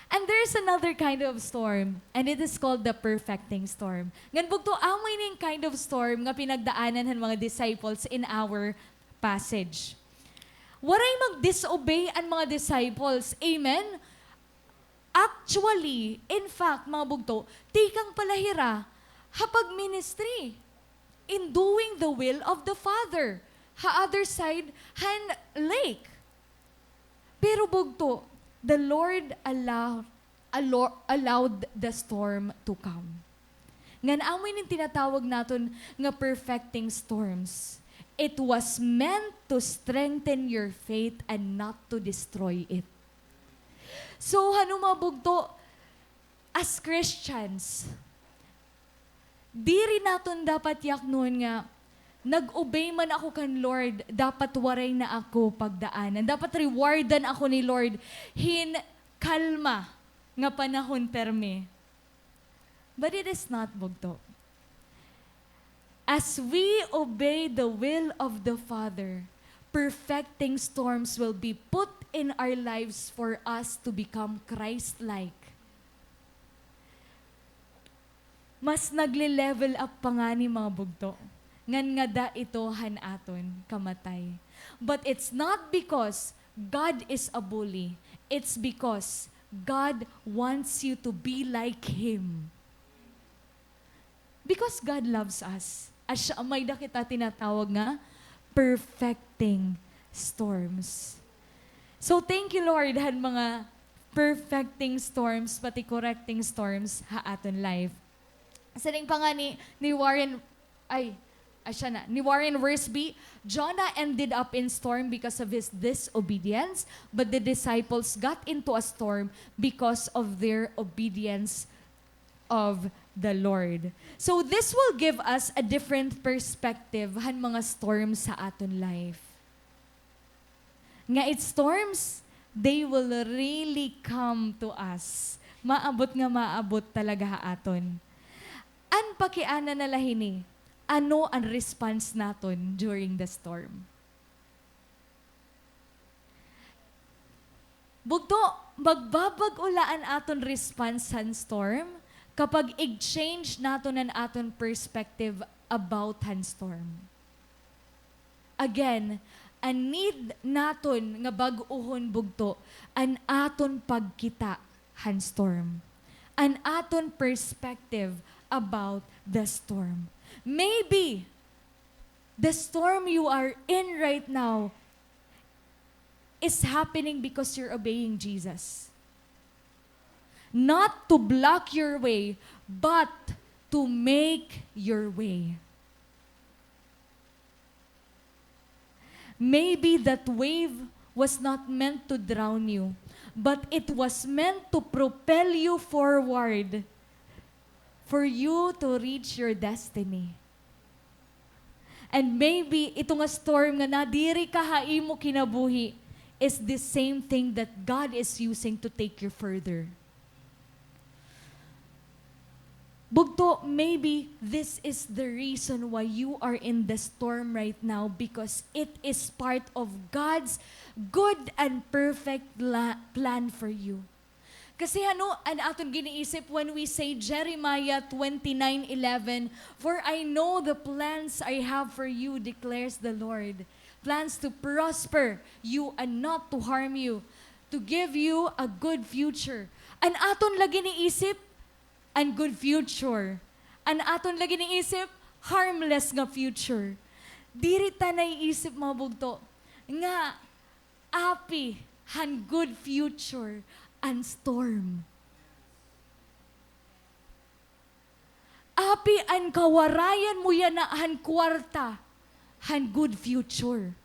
And there There's another kind of storm, and it is called the perfecting storm. Ngan bugto, amo ini nga kind of storm nga pinagdaanan han mga disciples in our passage. Waray mag-disobey an mga disciples. Amen? Actually, in fact, mga bugto, tikang pa la hira ha pag-ministry, in doing the will of the Father, ha other side han lake. Pero bugto, the Lord allow-, allo-, allowed the storm to come. Ngan amo ini nga tinatawag naton nga perfecting storms. It was meant to strengthen your faith and not to destroy it. So, han-o, mga bugto, as Christians, diri naton dapat yaknon nga, "Nag-obey man ako kan Lord, dapat waray na ako pagdaanan. Dapat rewardan ako ni Lord hin kalma nga panahon permi." But it is not, bugto. As we obey the will of the Father, perfecting storms will be put in our lives for us to become Christ-like. Mas nagle-level up pa ngani, mga bugto, ngan ngada ito han aton kamatay. But it's not because God is a bully. It's because God wants you to be like Him. Because God loves us. Asya, may-ada kita tinatawag nga perfecting storms. So, thank you, Lord, han mga perfecting storms, pati correcting storms ha aton life. Siring pa ngani ni Warren, ay, asya na, ni Warren Wiersbe, "Jonah ended up in storm because of his disobedience, but the disciples got into a storm because of their obedience of the Lord." So this will give us a different perspective han mga storms sa aton life. Nga it storms, they will really come to us. Maabot nga maabot talaga ha aton. An pakiana na la hini, ano an response naton during the storm? Bugto, magbabag-o la an aton response han storm kapag ig-change naton an aton perspective about han storm. Again, an need naton nga bag-ohon, bugto, an aton pagkita han storm. An aton perspective about the storm. Maybe, the storm you are in right now is happening because you're obeying Jesus. Not to block your way, but to make your way. Maybe that wave was not meant to drown you, but it was meant to propel you forward for you to reach your destiny. And maybe ito nga storm nga nadiri ka ha imo kinabuhi is the same thing that God is using to take you further. Bugto, maybe this is the reason why you are in the storm right now, because it is part of God's good and perfect la-, plan for you. Kasi ano an aton giniisip when we say Jeremiah twenty-nine eleven, "For I know the plans I have for you, declares the Lord, plans to prosper you and not to harm you, to give you a good future." An aton la giniisip, an good future. An aton la giniisip, harmless nga future. Diri ta naiisip, mga bugto, nga api han good future an storm. Api an kawarayan mo yana han kwarta han good future.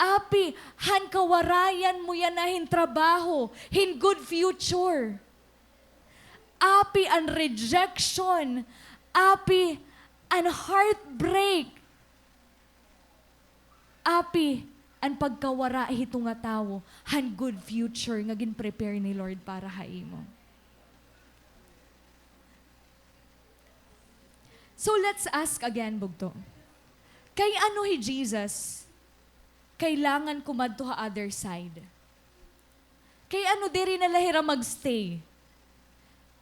Api han kawarayan mo yana hin trabaho hin good future. Api an rejection, api an heartbreak. Api an pagkawara hito nga tawo han good future nga gin-prepare ni Lord para ha imo. So let's ask again, bugto. Kay ano hi Jesus kailangan kumadto ha other side? Kay ano diri na la hira magstay?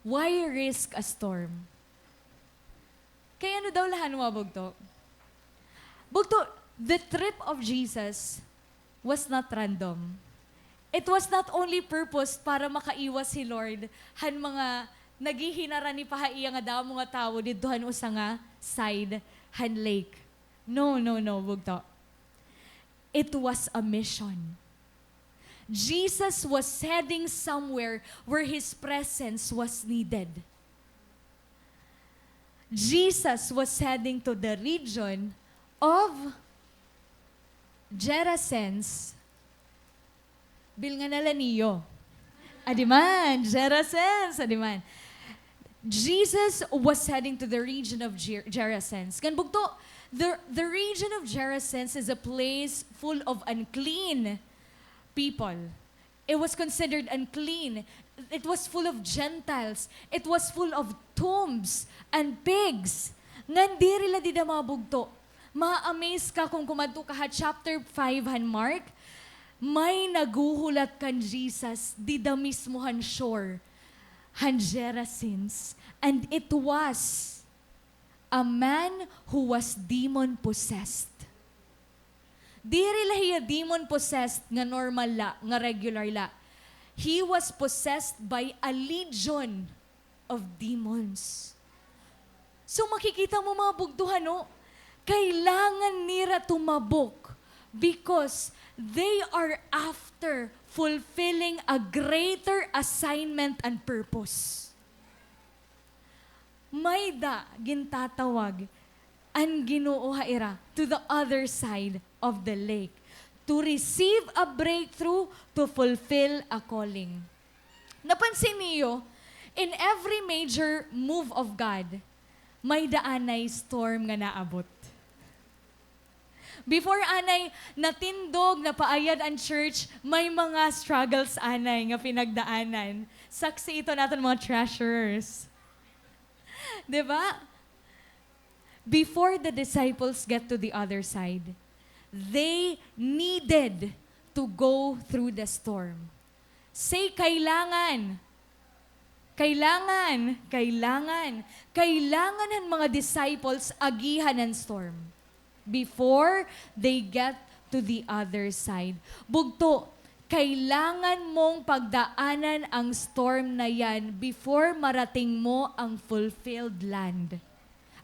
Why risk a storm? Kay ano daw la han mga bugto? Bugto, the trip of Jesus was not random. It was not only purposed para makaiwas hi Lord han mga naghihinarani pa ha iya nga damo nga tawo didto han usa nga side han lake. No, no, no, bugto. It was a mission. Jesus was heading somewhere where his presence was needed. Jesus was heading to the region of Gerasenes. Bilngan na la niyo. Adi man, Gerasenes, adi man. Jesus was heading to the region of Ger-, Gerasenes. Ngan bugto, the, the region of Gerasenes is a place full of unclean people. It was considered unclean. It was full of Gentiles. It was full of tombs and pigs. Ngan diri la dida mga bugto. Ma-amaze ka kon kumadto ka ha chapter five han Mark. May naghuhulat kan Jesus dida mismo han shore han Gerasenes. And it was a man who was demon-possessed. Diri la hiya demon-possessed nga normal la, nga regular la. He was possessed by a legion of demons. So, makikita mo, mga bugto, ano, kailangan nira tumabok because they are after fulfilling a greater assignment and purpose. May-da gintatawag an Ginoo ha ira to the other side of the lake to receive a breakthrough, to fulfill a calling. Napansin niyo, in every major move of God, may-da anay storm nga naabot. Before anay, natindog, napaayad an church, may mga struggles anay nga pinagdaanan. Saksi ito naton mga treasurers. Di ba? Before the disciples get to the other side, they needed to go through the storm. Say, kailangan. Kailangan, kailangan. Kailangan han mga disciples agihan an storm before they get to the other side. Bugto, kailangan mong pagdaanan ang storm na yan before marating mo ang fulfilled land.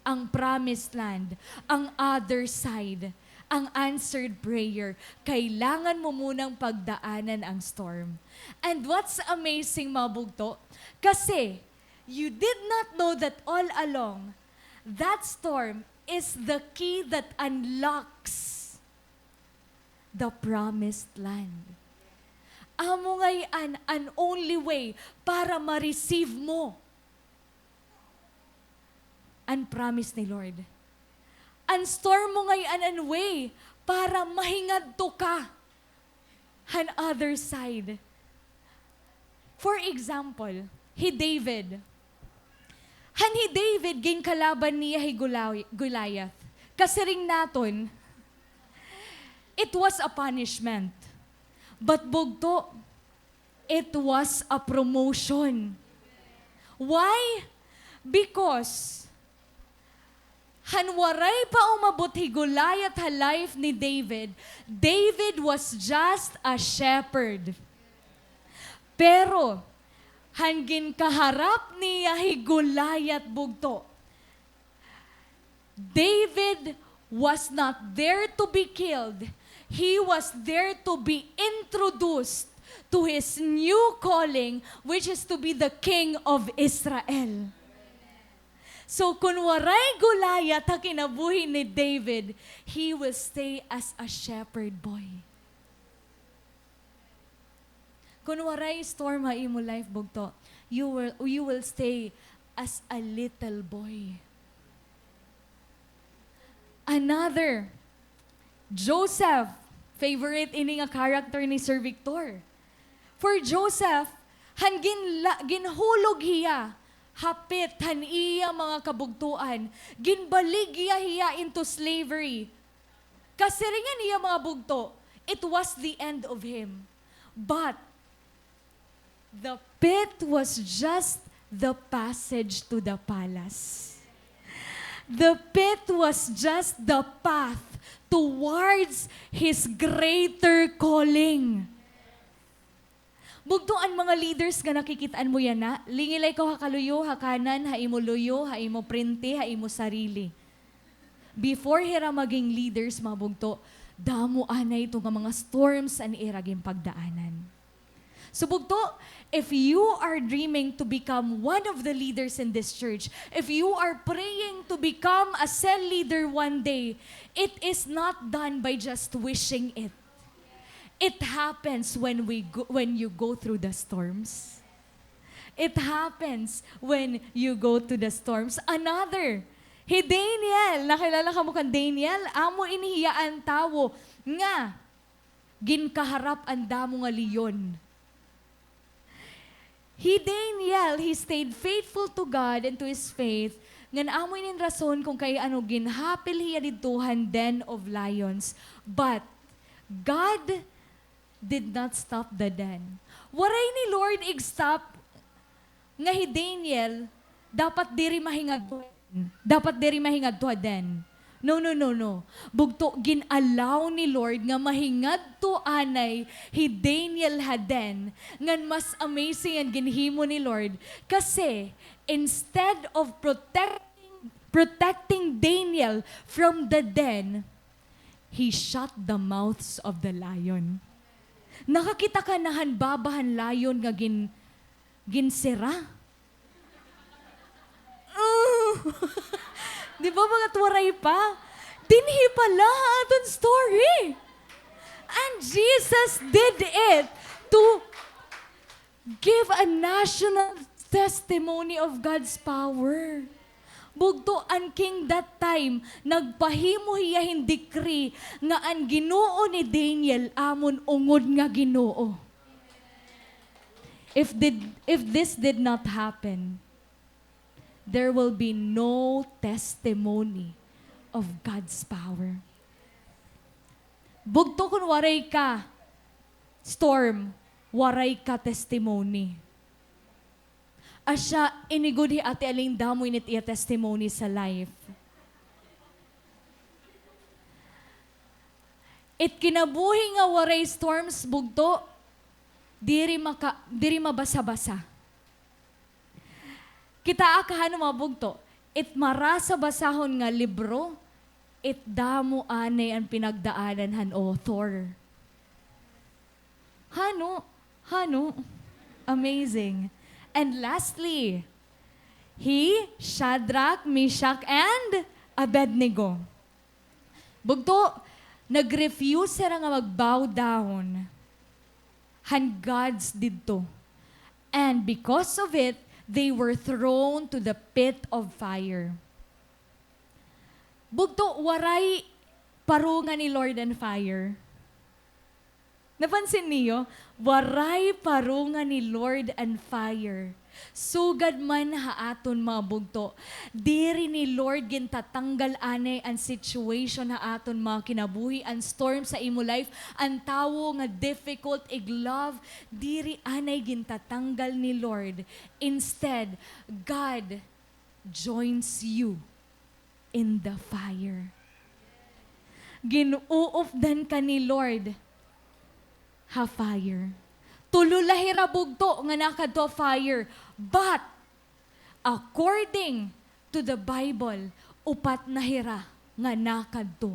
Ang promised land, ang other side, ang answered prayer, kailangan mo munang pagdaanan ang storm. And what's amazing, mga bugto, kasi you did not know that all along, that storm is the key that unlocks the promised land. Amo ngay-an an only way para ma-receive mo an promise ni Lord. An storm mo ngay-an an way para mahingadto ka han other side. For example, hi David. Han hi David, ginkalaban niya hi Goli-, Goliath. Kasiring naton, it was a punishment. But bugto, it was a promotion. Why? Because han waray pa umabot hi Goliath ha life ni David, David was just a shepherd. Pero, han ginkaharap niya hi Goliath, bugto, David was not there to be killed. He was there to be introduced to his new calling, which is to be the king of Israel. So, kun waray Goliath ha kinabuhi ni David, he will stay as a shepherd boy. Kun waray storm ha imo life, bugto, you will, you will stay as a little boy. Another, Joseph, favorite ini nga character ni Sir Victor. For Joseph, han ginla-, ginhulog hiya ha pit han iya mga kabugtoan, ginbaligya hiya into slavery. Kasiring han iya mga bugto, it was the end of him. But The pit was just the passage to the palace. The pit was just the path towards his greater calling. Bugto, an mga leaders nga nakikit-an mo yana, lingilay ko ha kaluyo, ha kanan, ha imo luyo, ha imo prente, ha imo sarili. Before hira maging leaders, mga bugto, damo anay ito nga mga storms an ira ginpagdaanan. So, bugto, if you are dreaming to become one of the leaders in this church, if you are praying to become a cell leader one day, it is not done by just wishing it. It happens when we go, when you go through the storms. It happens when you go to the storms. Another, hi Daniel. Nakilala kamo kan Daniel? Amo ini hiya an tawo nga ginkaharap an damo nga leon. Hi Daniel, he stayed faithful to God and to his faith. Ngan amo ini an rason kon kay ano ginhapil hiya didto han den of lions. But God did not stop the den. Waray ni Lord ig-stop nga hi Daniel dapat diri mahingadto, dapat diri mahingadto ha den. No, no, no, no. Bugto, gin-allow ni Lord nga mahingadto anay hi Daniel ha den. Ngan mas amazing an ginhimo ni Lord. Kasi, instead of protecting, protecting Daniel from the den, he shut the mouths of the lion. Nakakita ka na han baba han lion nga gin-, ginsira? Di ba, mga tuwaray pa? Dinhi pa la ha aton story. And Jesus did it to give a national testimony of God's power. Bugto, an king that time, nagpahimo hiya hin decree nga an Ginoo ni Daniel amon ungod nga Ginoo. If did, if this did not happen, there will be no testimony of God's power. Bugto, kon waray ka storm, waray ka testimony. Asya, ini gud hi Ate Aling damo ini it iya testimony sa life. It kinabuhi nga waray storms, bugto, diri maka-, diri mabasa-basa. Kitaa ka hano, mga bugto, it marasa-basahon nga libro, it damo anay an pinagdaanan han author. Hano, hano. Amazing. And lastly, hi Shadrach, Meshach, and Abednego. Bugto, nag-refuse sira nga mag-bow down han gods didto. And because of it, they were thrown to the pit of fire. Bugto, waray parungan ni Lord an fire. Napansin niyo? Waray parungan ni Lord an fire. Sugad man ha aton mga bugto, diri ni Lord gintatanggal anay an situation ha aton mga kinabuhi, an storm sa imo life, an tawo nga difficult ig-love, diri anay gintatanggal ni Lord. Instead, God joins you in the fire. Gin-uupdan ka ni Lord ha fire. Tulo la hira bugto nga nakadto ha fire. But, according to the Bible, upat na hira nga nakadto.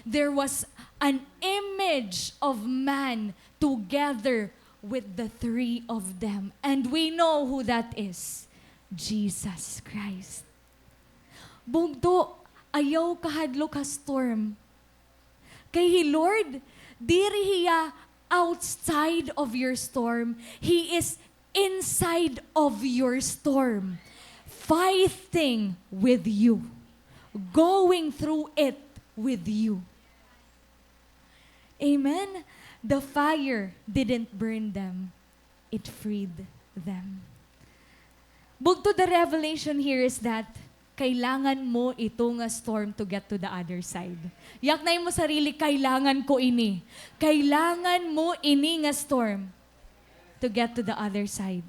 There was an image of man together with the three of them. And we know who that is. Jesus Christ. Bugto, ayaw kahadlok ha storm. Kay hi Lord, diri hiya outside of your storm. He is inside of your storm, fighting with you, going through it with you. Amen? The fire didn't burn them. It freed them. Bugto, the revelation here is that kailangan mo ito nga storm to get to the other side. Yak na imo sarili, kailangan ko ini. Kailangan mo ini nga storm to get to the other side.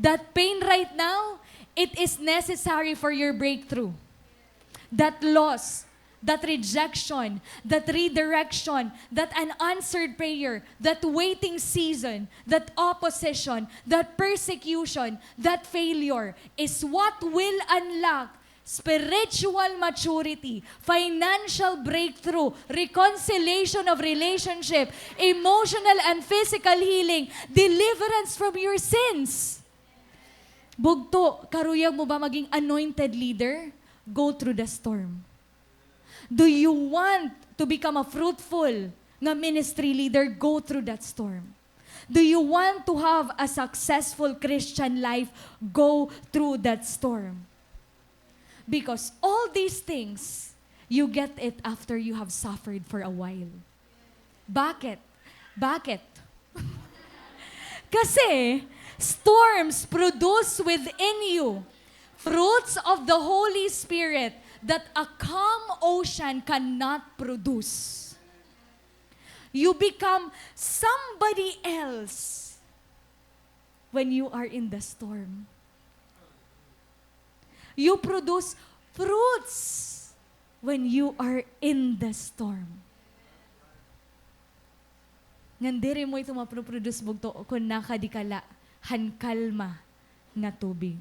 That pain right now, it is necessary for your breakthrough. That loss, that rejection, that redirection, that unanswered prayer, that waiting season, that opposition, that persecution, that failure is what will unlock spiritual maturity, financial breakthrough, reconciliation of relationship, emotional and physical healing, deliverance from your sins. Bugto, karuyag mo ba maging anointed leader? Go through the storm. Do you want to become a fruitful nga ministry leader? Go through that storm. Do you want to have a successful Christian life? Go through that storm. Because all these things, you get it after you have suffered for a while. Bakit? Bakit? Kasi storms produce within you fruits of the Holy Spirit that a calm ocean cannot produce. You become somebody else when you are in the storm. You produce fruits when you are in the storm. Ngan diri mo ito maproproduce, bugto, kon nakadi ka la han kalma nga tubig.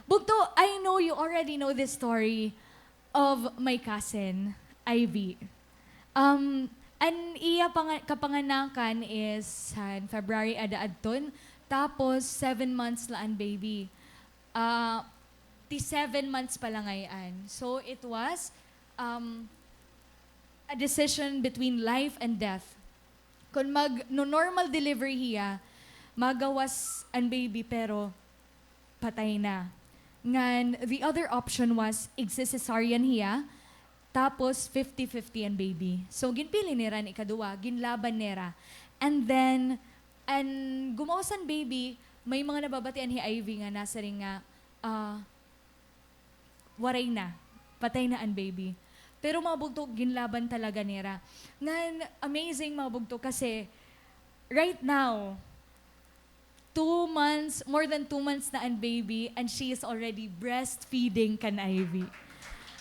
Bugto, I know you already know this story of my cousin, Ivy. Um, an iya panga-, kapanganakan is han February ada adton, tapos seven months la an baby. Ah, ti seven months pa la ngay-an. So, it was, um, a decision between life and death. Kon mag-, no-normal delivery hiya, magawas an baby, pero patay na. Ngan, the other option was, igsi-cesarean hiya, tapos fifty fifty an baby. So, ginpili nira an ikaduha, ginlaban nira. And then, an gumawas an baby, may mga nababatian hi Ivy nga nasiring nga, ah, waray na. Patay na an baby. Pero mga bugto, ginlaban talaga nira. Ngan, amazing mga bugto kasi right now, two months, more than two months na an baby, and she is already breastfeeding kan Ivy.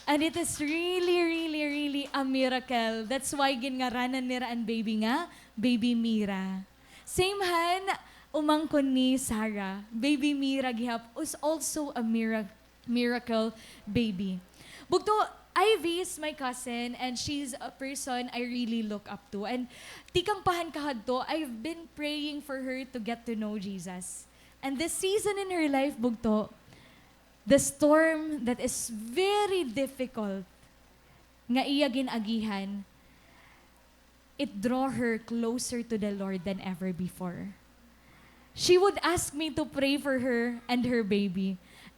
And it is really, really, really a miracle. That's why ginngaranan nira an baby nga Baby Mira. Same han umangkon ni Sarah, Baby Mira gihap is also a mira-, miracle baby. Bugto, Ivy is my cousin and she's a person I really look up to. And tikang pa han kahadto, I've been praying for her to get to know Jesus. And this season in her life, bugto, the storm that is very difficult nga iya gin-agihan, it draw her closer to the Lord than ever before. She would ask me to pray for her and her baby.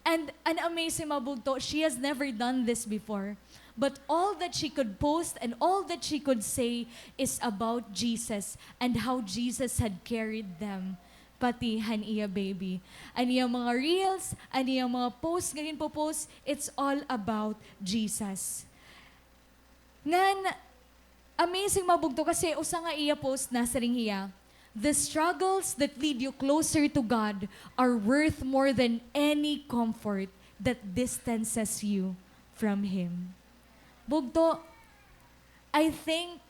And an amazing, mga bugto, she has never done this before. But all that she could post and all that she could say is about Jesus and how Jesus had carried them. Pati han iya baby. An iya mga reels, an iya mga post nga ginpo-post, it's all about Jesus. Ngan, amazing, mga bugto, kasi usa nga iya post, nasiring hiya, "The struggles that lead you closer to God are worth more than any comfort that distances you from Him." Bugto, I think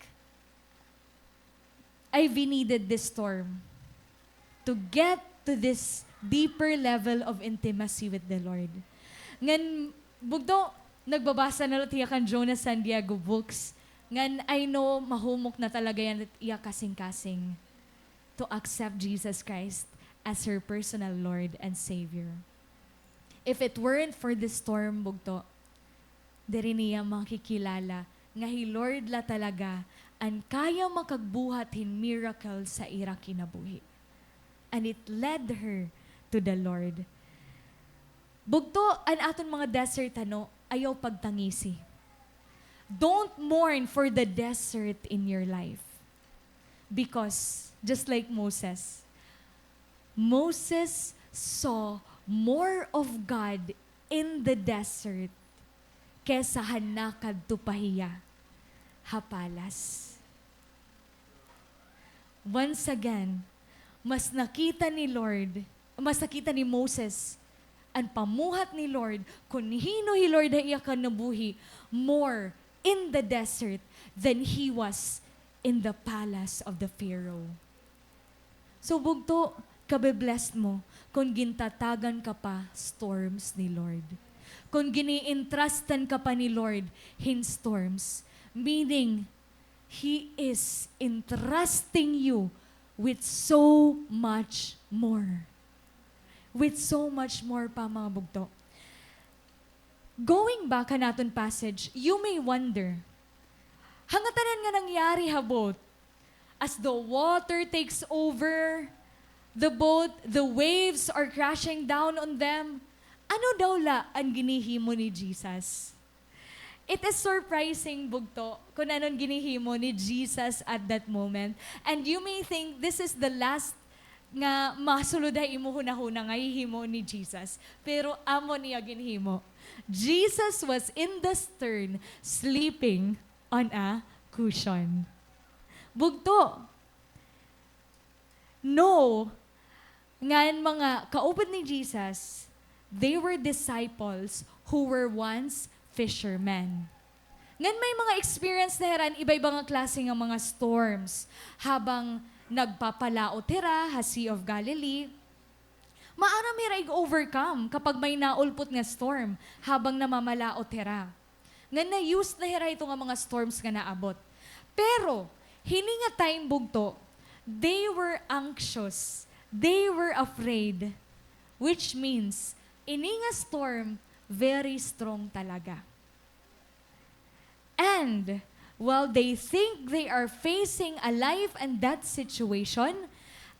Ivy needed this storm to get to this deeper level of intimacy with the Lord. Ngan, bugto, nagbabasa na la hiya kan Jonas San Diego books. Ngan, I know, mahumok na talaga yana it iya kasingkasing to accept Jesus Christ as her personal Lord and Savior. If it weren't for the storm, bugto, diri niya makikilala nga hi Lord la talaga an kaya makagbuhat hin miracle sa ira kinabuhi. And it led her to the Lord. Bugto, an aton mga desert, ano, ayaw pagtangisi. Don't mourn for the desert in your life. Because, just like Moses, Moses saw more of God in the desert kesa han nakadto pa hiya ha palace. Once again, mas nakita ni Lord, mas nakita ni Moses an pamuhat ni Lord, kon hin-o hi Lord ha iya kinabuhi, more in the desert than he was in the palace of the Pharaoh. So, bugto, kabe-blessed mo kon gintatagan ka pa storms ni Lord. Kon gini-entrustan ka pa ni Lord hin storms. Meaning, He is entrusting you with so much more. With so much more pa, mga bugto. Going back han aton passage, you may wonder, ha ngatanan nga nangyari ha boat, as the water takes over the boat, the waves are crashing down on them, ano daw la an ginhihimo ni Jesus? It is surprising, bugto, kon ano an ginhihimo ni Jesus at that moment. And you may think this is the last nga masulod ha imo hunahuna nga hihimo ni Jesus. Pero amo an iya ginhimo. Jesus was in the stern, sleeping on a cushion. Bugto, know nga an mga kaupod ni Jesus, they were disciples who were once fishermen. Ngan may mga experience na hira hin iba-iba nga klase nga mga storms habang nagpapalaot hira ha Sea of Galilee. Maaram hira ig-overcome kapag may naulpot nga storm habang namamalaot hira. Ngan na-used na hira hito nga mga storms nga naabot. Pero, hini nga time, bugto, they were anxious. They were afraid. Which means, ini nga storm, very strong talaga. And, while they think they are facing a life and death situation,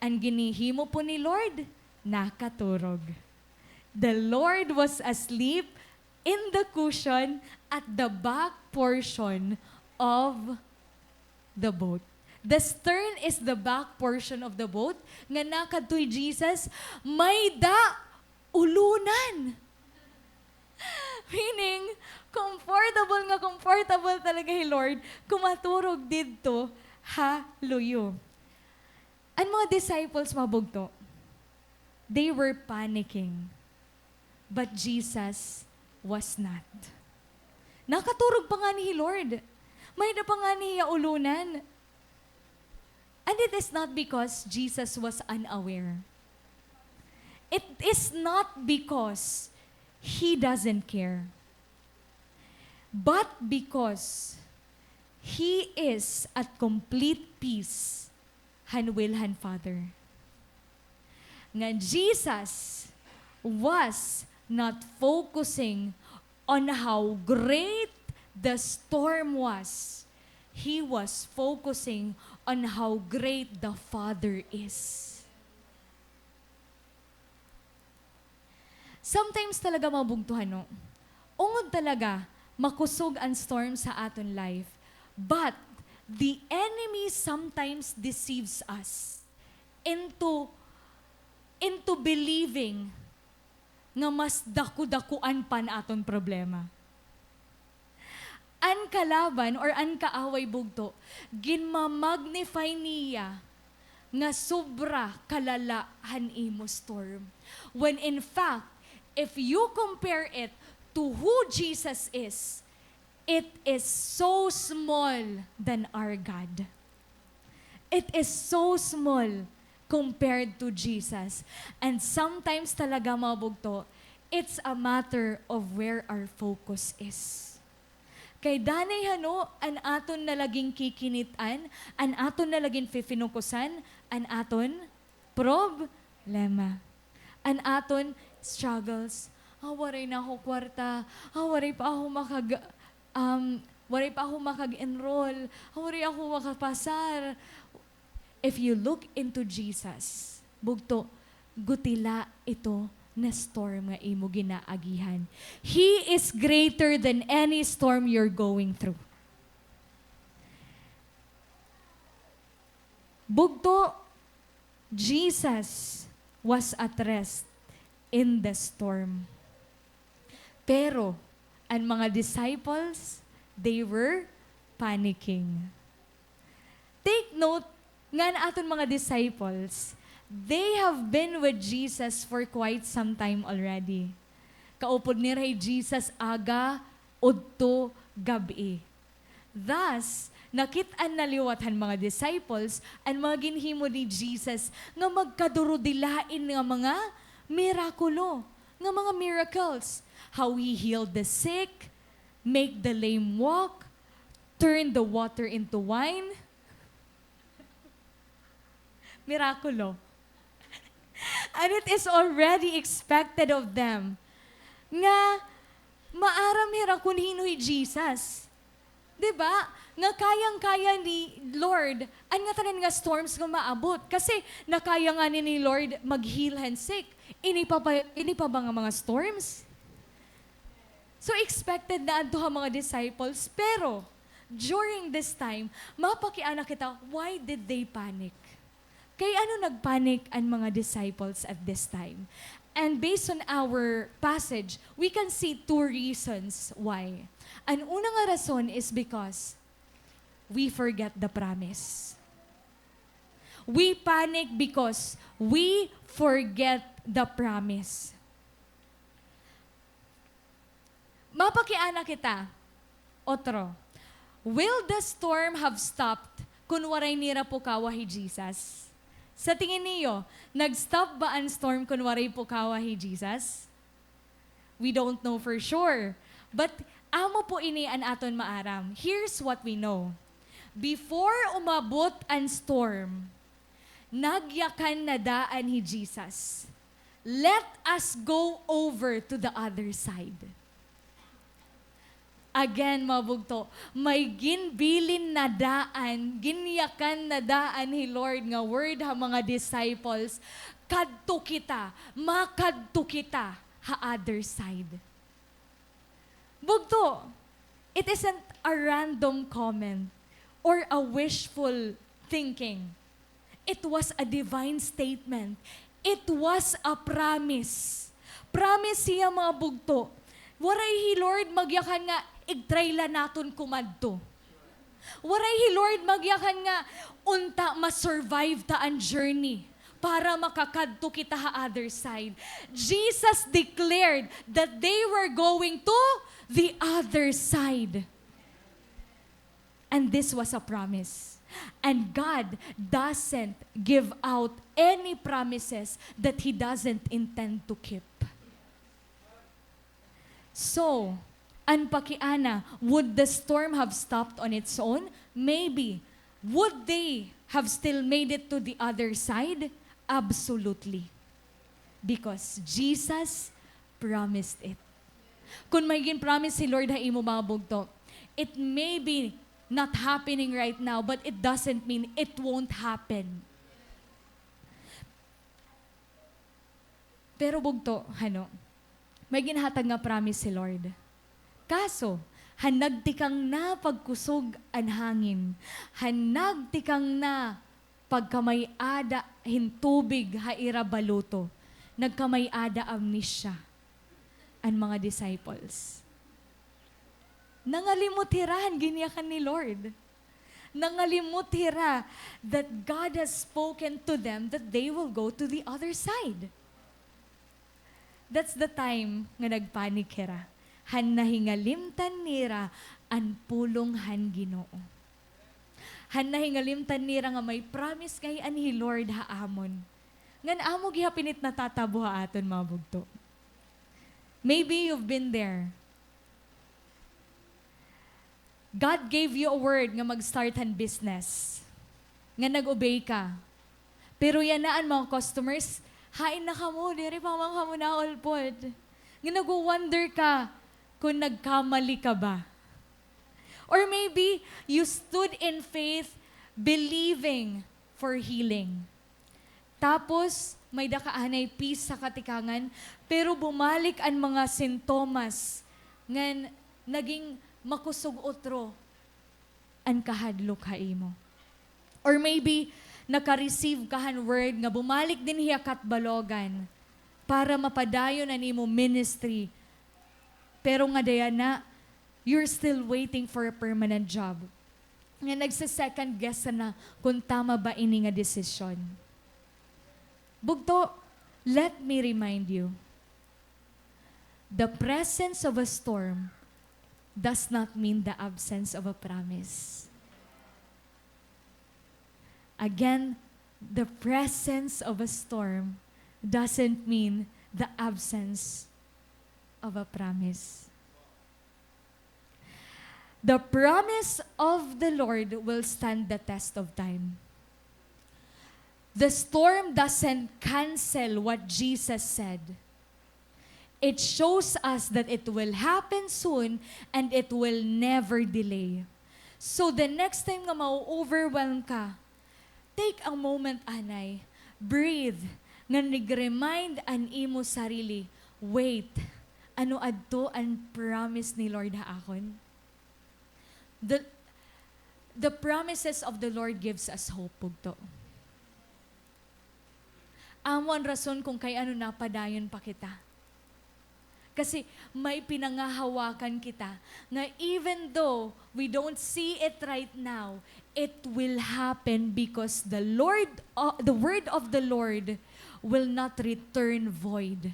an ginhihimo po ni Lord, nakaturog. The Lord was asleep in the cushion at the back portion of the boat. The stern is the back portion of the boat. Nga nakadto hi Jesus, may-da ulunan. Meaning, comfortable nga comfortable talaga hi Lord, kumaturog didto ha luyo. An mga disciples, mga bugto, they were panicking. But Jesus was not. Nakaturog pa ngani hi Lord. May-da pa ngani hiya ulunan. And it is not because Jesus was unaware. It is not because he doesn't care. But because he is at complete peace han will han Father. Nga Jesus was not focusing on how great the storm was. He was focusing on how great the Father is. Sometimes talaga, mga bugto, no? Ungod talaga, makusog an storm sa aton life. But, the enemy sometimes deceives us into, into believing nga mas dako-dakoan pa an aton problema. An kalaban or an kaaway, bugto, ginma-magnify niya nga sobra kalala han imo storm. When in fact, if you compare it to who Jesus is, it is so small than our God. It is so small compared to Jesus. And sometimes talaga, mga bugto, it's a matter of where our focus is. Kay danay hano an aton na la ginkikinit-an, an aton na la ginfifinukusan, an aton problema. An aton struggles. Ah, waray na ako kwarta. Ah, waray pa ako makag-, um, waray pa ako makag-enroll. Ah, waray ako makapasar. If you look into Jesus, bugto, guti la ito na storm nga imo ginaagihan. He is greater than any storm you're going through. Bugto, Jesus was at rest in the storm. Pero, an mga disciples, they were panicking. Take note nga an aton mga disciples, They have been with Jesus for quite some time already. Kaupod nira hi Jesus aga, udto, gab-i. Thus, nakit-an na liwat han mga disciples an mga ginhimo ni Jesus nga magkadurudilain nga mga mirakulo, nga mga miracles. How he healed the sick, make the lame walk, turn the water into wine. Mirakulo. And it is already expected of them nga maaram hira kun hin-o hi Jesus. Di ba? Nga kayang-kaya ni Lord an ngatanan nga storms nga maabot. Kasi nakaya ngani ni Lord mag-heal han sick. Ini pa ba, ini pa ba nga mga storms? So, expected na adto ha mga disciples, pero during this time, mapakiana kita, why did they panic? Kay ano nagpanic an mga disciples at this time? And based on our passage, we can see two reasons why. An una nga rason is because we forget the promise. We panic because we forget the promise. Mapakiana kita. Otro. Will the storm have stopped kun waray nira pukawa hi Jesus? Sa tingin niyo, nag-stop ba an storm kun waray pukawa hi Jesus? We don't know for sure. But amo po ini an aton maaram. Here's what we know. Before umabot an storm, nagyakan na daan hi Jesus. Let us go over to the other side. Again, mga bugto, may ginbilin na daan, ginyakan na daan hi Lord nga word ha mga disciples, kadto kita, makadto kita ha other side. Bugto, it isn't a random comment or a wishful thinking. It was a divine statement. It was a promise. Promise hiya, mga bugto. Waray hi Lord magyakan nga igtry la naton kumadto. Waray hi Lord magyakan nga unta ma-survive ta an journey para makakadto kita ha other side. Jesus declared that they were going to the other side. And this was a promise. And God doesn't give out any promises that He doesn't intend to keep. So, an pakiana, would the storm have stopped on its own? Maybe. Would they have still made it to the other side? Absolutely. Because Jesus promised it. Kun may gin-promise si Lord ha imo, mga bugto, it may be not happening right now, but it doesn't mean it won't happen. Pero bugto, hano, may ginhatag nga promise si Lord. Kaso, han nagtikang na pagkusog an hangin, han nagtikang na pagkamay-ada hin tubig ha ira baluto, nagkamay-ada amnesia an mga disciples. Nangalimot hira han ginyakan ni Lord. Nangalimot hira that God has spoken to them that they will go to the other side. That's the time nga nagpanic hira. Han nahingalimtan nira an pulong han Ginoo. Han nahingalimtan nira nga may promise ngay-an hi Lord ha amon. Ngan amo gihapon it natatabo ha aton, mga bugto. Maybe you've been there. God gave you a word nga mag-start han business. Nga nag-obey ka. Pero yana an mga customers, hain na kamo, diri pa man kamo naulpod. Nga nagwo-wonder ka kun nagkamali ka ba. Or maybe, you stood in faith, believing for healing. Tapos, may-ada ka anay peace ha katikangan, pero bumalik an mga sintomas ngan naging makusog utro an kahadlok ha imo. Or maybe, naka-receive ka han word nga bumalik dinhi ha Catbalogan para mapadayon an imo ministry. Pero ngada yana, you're still waiting for a permanent job. Nga nagse-second guess ka na kun tama ba ini nga desisyon. Bugto, let me remind you, the presence of a storm does not mean the absence of a promise. Again, the presence of a storm doesn't mean the absence of a promise. The promise of the Lord will stand the test of time. The storm doesn't cancel what Jesus said. It shows us that it will happen soon and it will never delay. So the next time nga ma-overwhelm ka, take a moment anay, breathe, ngan ig-remind an imo sarili, "Wait, ano adto an promise ni Lord ha akon?" The, the promises of the Lord gives us hope, bugto. Amo an rason kung kay ano napadayon pa kita. Kasi may pinangahawakan kita nga even though we don't see it right now, it will happen because the Lord, uh, the word of the Lord will not return void.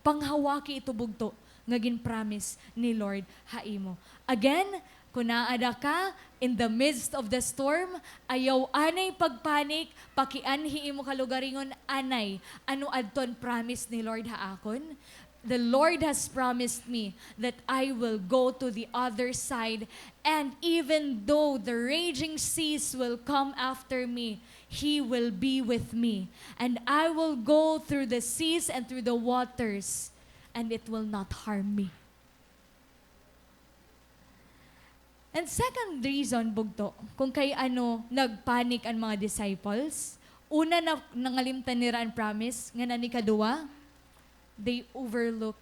Panghawaki ito, bugto, nga gin-promise ni Lord ha imo. Again, kun aada ka in the midst of the storm, ayaw anay pagpanic, pakianhi imo kalugaringon, anay, ano adton promise ni Lord ha akon? The Lord has promised me that I will go to the other side, and even though the raging seas will come after me, He will be with me, and I will go through the seas and through the waters, and it will not harm me. And second reason, bugto, kung kay ano nagpanic an mga disciples, una, na, nangalimtan nira an promise, ngan an ikaduha, they overlook,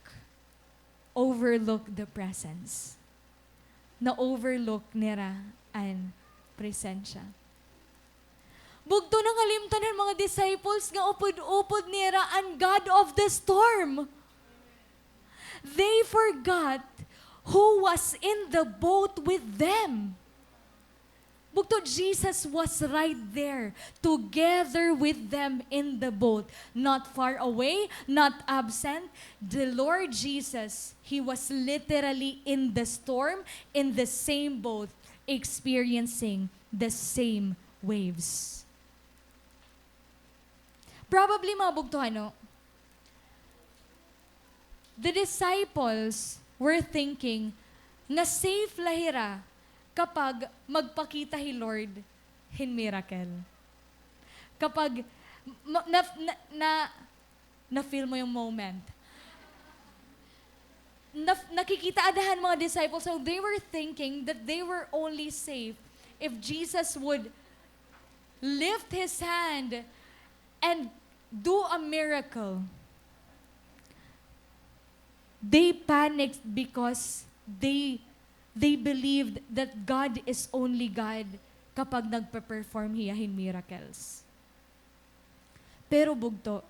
overlook the presence. Na-overlook nira an presensya. Bugto, nangalimtan an mga disciples nga upod-upod nira an God of the storm. They forgot who was in the boat with them. Bugto, Jesus was right there together with them in the boat. Not far away, not absent. The Lord Jesus, He was literally in the storm, in the same boat, experiencing the same waves. Probably, mga bugto, ano, the disciples were thinking nga safe la hira kapag magpakita hi Lord hin miracle. Kapag ma-, na, na, na, na-feel mo yung moment. Na, nakikita ada han mga disciples, so they were thinking that they were only safe if Jesus would lift his hand and do a miracle. They panicked because they, they believed that God is only God kapag nagpe-perform hiya hin miracles. Pero bugto,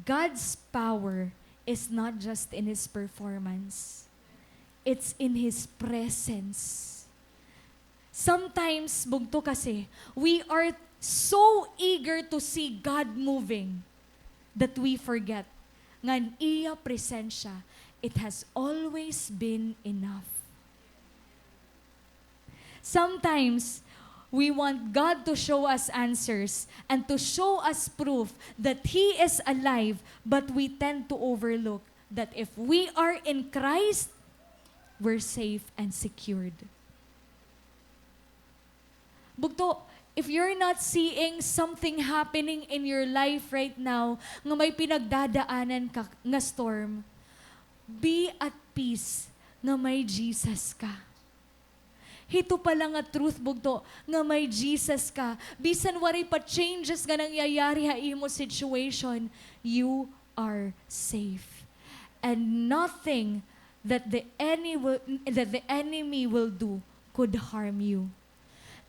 God's power is not just in His performance. It's in His presence. Sometimes, bugto, kasi, we are so eager to see God moving that we forget nga an iya presensya, it has always been enough. Sometimes, we want God to show us answers and to show us proof that He is alive, but we tend to overlook that if we are in Christ, we're safe and secured. Bugto, if you're not seeing something happening in your life right now nga may pinagdadaanan ka nga storm, be at peace nga may Jesus ka. Hito pa la nga truth, bugto, nga may Jesus ka, bisan waray pa changes nga nangyayari ha imo situation, you are safe. And nothing that the ene-, that the enemy will do could harm you.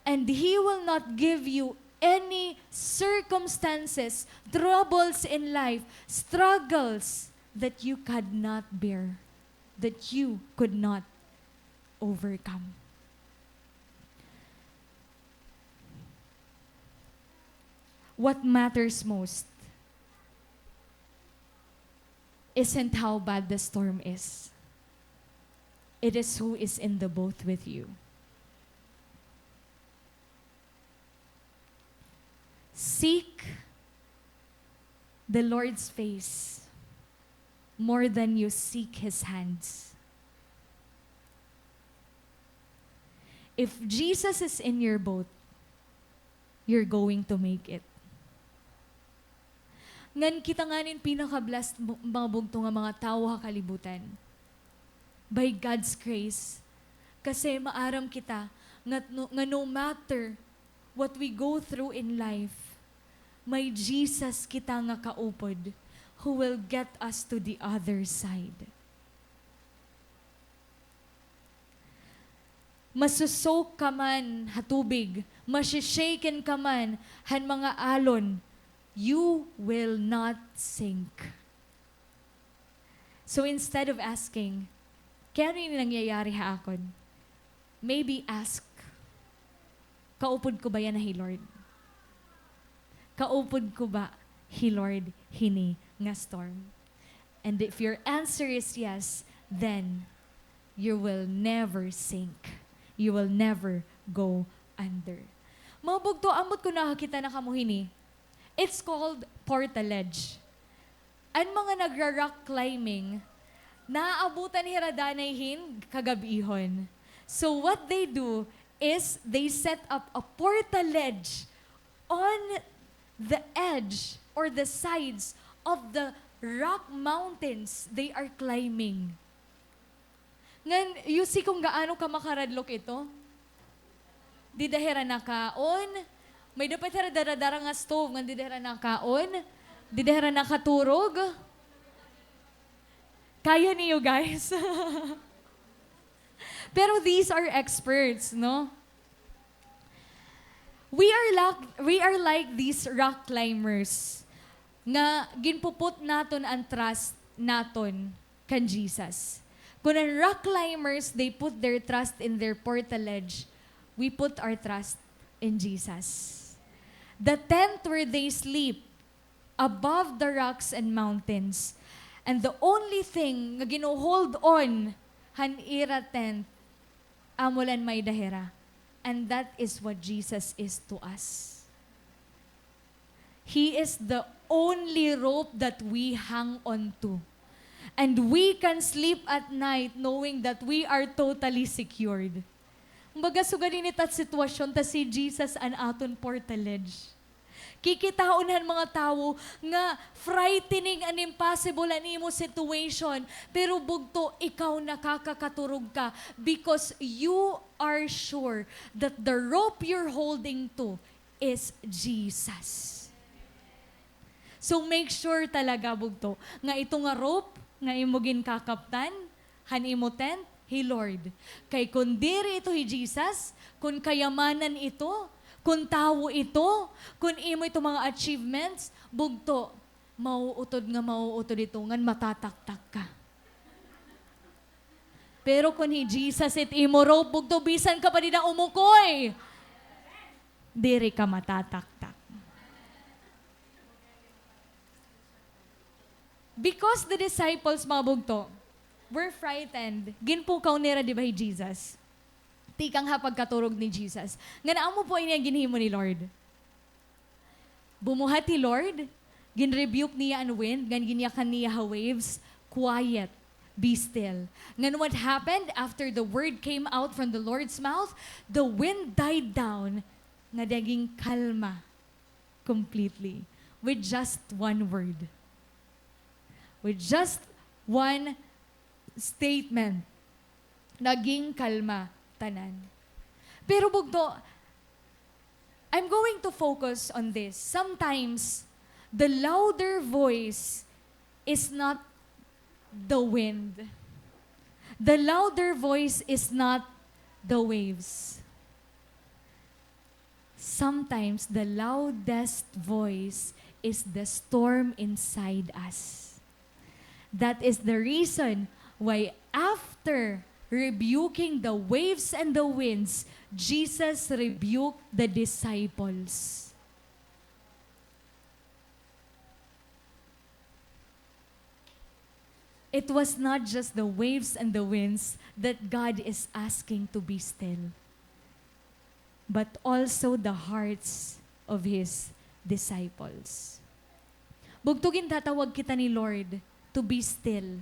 And He will not give you any circumstances, troubles in life, struggles that you could not bear, that you could not overcome. What matters most isn't how bad the storm is. It is who is in the boat with you. Seek the Lord's face more than you seek His hands. If Jesus is in your boat, you're going to make it. Ngan kita nganin pinaka-blessed, bu-, mga bugto nga mga tawo ha kalibutan. By God's grace, kasi maaram kita nga no, nga no matter what we go through in life, may Jesus kita nga kaupod who will get us to the other side. Masu-soak ka man ha tubig, mashi-shaken ka man han mga alon, you will not sink. So instead of asking, "Kay ano ini nangyayari ha akon?" Maybe ask, "Kaupod ko ba yana hi Lord? Kaupod ko ba hi Lord hini nga storm?" And if your answer is yes, then you will never sink. You will never go under. Mga bugto, ambot kon nakakita na kamo hini, it's called portaledge. An mga nagra-rock climbing, naaabutan hira danay hin kagab-ihon. So what they do is they set up a portaledge on the edge or the sides of the rock mountains they are climbing. Ngan, you see kung gaano ka makaradlok ito? Dida hira nakaon. May-ada pa hira dara-dara nga stove, ngan dida hira nakaon. Dida hira nakaturog. Kaya niyo, guys? Pero these are experts, no? We are lak-, we are like these rock climbers nga ginpuput naton an trust naton kan Jesus. Kon an rock climbers, they put their trust in their portaledge, we put our trust in Jesus. The tent where they sleep, above the rocks and mountains. And the only thing nga gino-hold on han ira tent, amo la an may-ada hira. And that is what Jesus is to us. He is the only rope that we hang on to. And we can sleep at night knowing that we are totally secured. Kumbaga, sugad ini it at sitwasyon, ta si Jesus an aton portaledge. Kikitaon han mga tawo nga frightening and impossible an imo situation, pero bugto, ikaw nakakakaturog ka because you are sure that the rope you're holding to is Jesus. So make sure talaga, bugto, nga ito nga rope nga imo ginkakaptan han imo tent, hi Lord. Kay kon diri ito hi Jesus, kon kayamanan ito, kon tawo ito, kon imo ito mga achievements, bugto, mauutod nga mauutod ito, ngan matataktak ka. Pero kon hi Jesus it imo rope, bugto, bisan ka pa dida umukoy, diri ka matataktak. Because the disciples, mga bugto, were frightened. Ginpukaw nira, di ba, hi Jesus? Tikang ha pagkaturog ni Jesus. Ngan amo po ini an ginhimo ni Lord. Bumuhat hi Lord, ginrebuke niya an wind, ngan ginyakan niya ha waves, "Quiet, be still." Ngan what happened after the word came out from the Lord's mouth? The wind died down, nga naging kalma completely with just one word. With just one statement, naging kalma tanan. Pero bugto, I'm going to focus on this. Sometimes, the louder voice is not the wind. The louder voice is not the waves. Sometimes the loudest voice is the storm inside us. That is the reason why, after rebuking the waves and the winds, Jesus rebuked the disciples. It was not just the waves and the winds that God is asking to be still, but also the hearts of His disciples. Bugto, gintatawag kita ni Lord to be still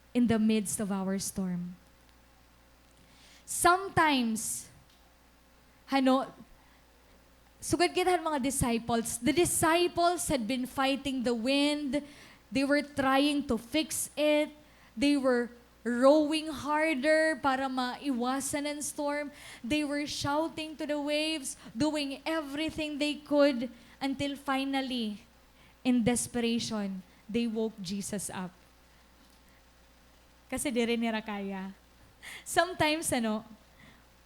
in the midst of our storm. Sometimes, hano, sugad kita han mga disciples, the disciples had been fighting the wind. They were trying to fix it. They were rowing harder para maiwasan an storm. They were shouting to the waves, doing everything they could, until finally, in desperation, they woke Jesus up. Kasi diri nira kaya. Sometimes, ano,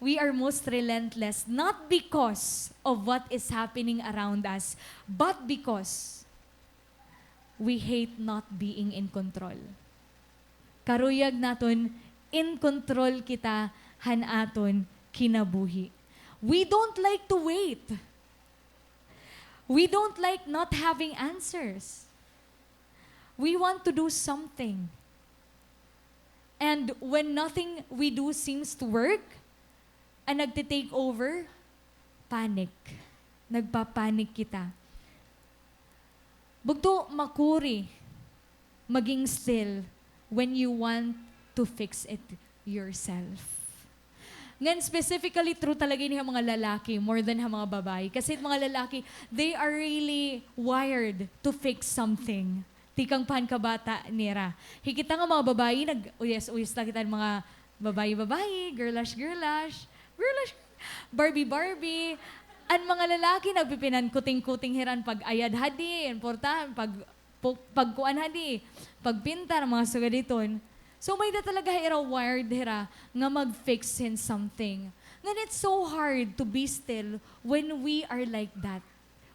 we are most relentless, not because of what is happening around us, but because we hate not being in control. Karuyag naton in control kita han aton kinabuhi. We don't like to wait. We don't like not having answers. We want to do something. And when nothing we do seems to work, an nagte-take over, panic. Nagpa-panic kita. Bugto, makuri maging still when you want to fix it yourself. Ngan specifically true talaga ini ha mga lalaki more than ha mga babayi. Kasi mga lalaki, they are really wired to fix something. Tikang pa han kabata nira. Hi kita nga mga babayi, nag-uyas-uyas la kita mga babayi-babayi, girlash-girlash, girlash, Barbie-Barbie. An mga lalaki, nagpipinankuting-kuting hira han pag-ayad hadi, importante, pag pu-, pagkuan hadi, pagpintar, mga sugad hiton. So, may-ada talaga hira wired hira nga mag-fix hin something. Ngan it's so hard to be still when we are like that.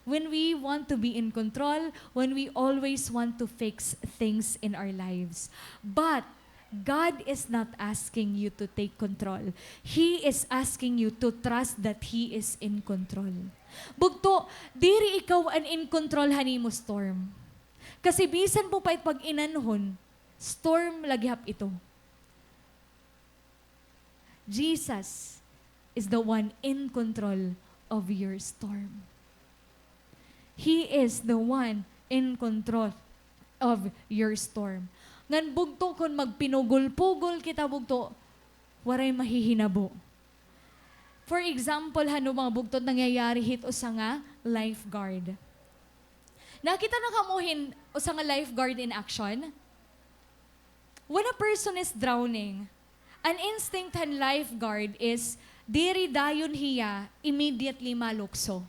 When we want to be in control, when we always want to fix things in our lives. But God is not asking you to take control. He is asking you to trust that He is in control. Bugto, diri ikaw an in control han imo storm. Kasi bisan mo pa it pag-inanhon, storm la gihap ito. Jesus is the one in control of your storm. He is the one in control of your storm. Ngan bugto, kon magpinugol-pugol kita, bugto, waray mahihinabo. For example, hano, mga bugto, nangyayari hit usa nga lifeguard. Nakita na kamo hin usa nga lifeguard in action? When a person is drowning, an instinct han lifeguard is diri dayon hiya immediately malukso.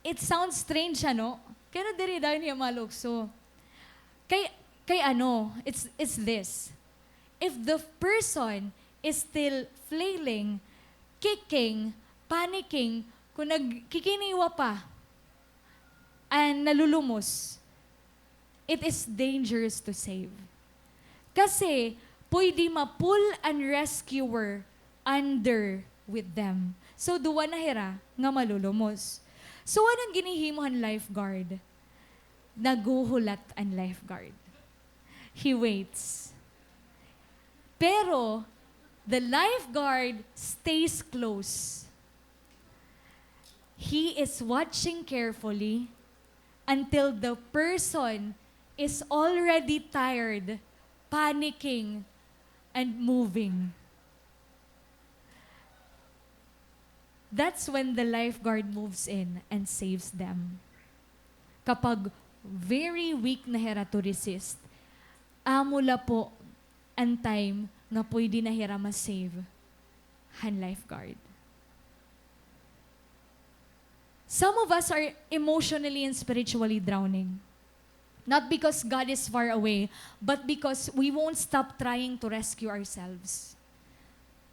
It sounds strange, ano? Kay ano diri dayon hiya malukso? Kay, kay ano, it's, it's this. If the person is still flailing, kicking, panicking, kung nagkikiniwa pa, and nalulumos, it is dangerous to save. Kasi, pwede ma-pull an rescuer under with them. So, duha na hira nga malulumos. So, ano an ginhihimo han lifeguard? Naghuhulat an lifeguard. He waits. Pero, the lifeguard stays close. He is watching carefully until the person is already tired, panicking, and moving. That's when the lifeguard moves in and saves them. Kapag very weak na hira to resist, amo la po an time nga pwede na hira ma-save han lifeguard. Some of us are emotionally and spiritually drowning. Not because God is far away, but because we won't stop trying to rescue ourselves.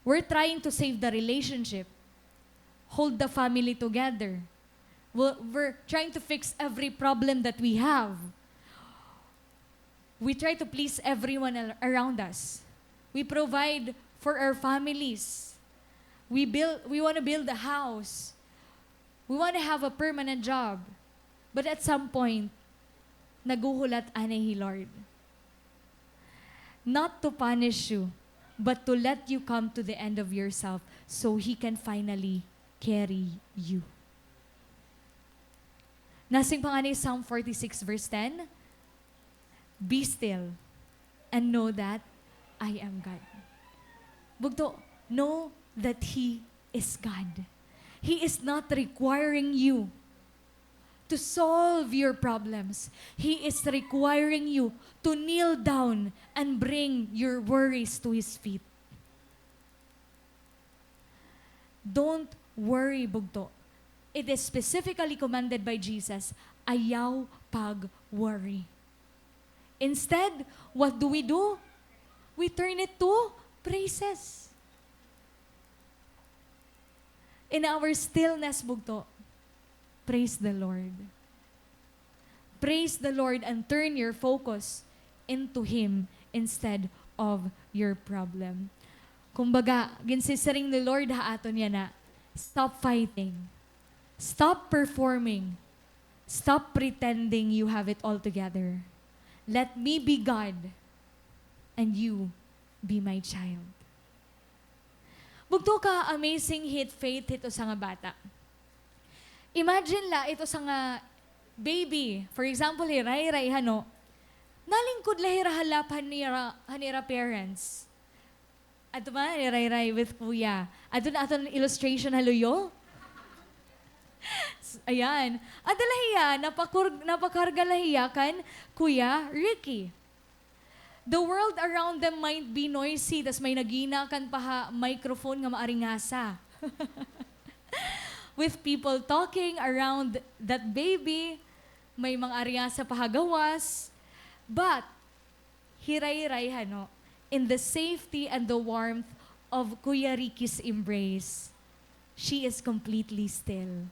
We're trying to save the relationship, hold the family together. We're, we're trying to fix every problem that we have. We try to please everyone al-, around us. We provide for our families. We build, we wanna build a house. We wanna have a permanent job. But at some point, naghuhulat anay hi Lord. Not to punish you, but to let you come to the end of yourself so He can finally carry you. Nasiring pa ngani Psalm forty-six verse ten, "Be still and know that I am God." Bugto, know that He is God. He is not requiring you to solve your problems. He is requiring you to kneel down and bring your worries to His feet. Don't worry, bugto. It is specifically commanded by Jesus, ayaw pag-worry. Instead, what do we do? We turn it to praises. In our stillness, bugto, praise the Lord. Praise the Lord and turn your focus into Him instead of your problem. Kumbaga, ginsisiring ni Lord ha aton yana, stop fighting. Stop performing. Stop pretending you have it all together. Let me be God and you be my child. Bugto, ka-amazing hit faith hit usa nga bata. Imagine la, it usa nga baby, for example, hi Rayray, hano, nalingkod la hira ha lap han ira, han ira parents. Adto man hi Rayray with Kuya. Adto na aton illustration ha luyo. S-, ayan. Adto la hiya, napakur-, napakarga la hiya kan Kuya Ricky. The world around them might be noisy, tas may nagina kan pa ha microphone nga maaringasa. With people talking around that baby, may mga aringasa pa ha gawas. But, hi Rayray, hano, in the safety and the warmth of Kuya Ricky's embrace, she is completely still.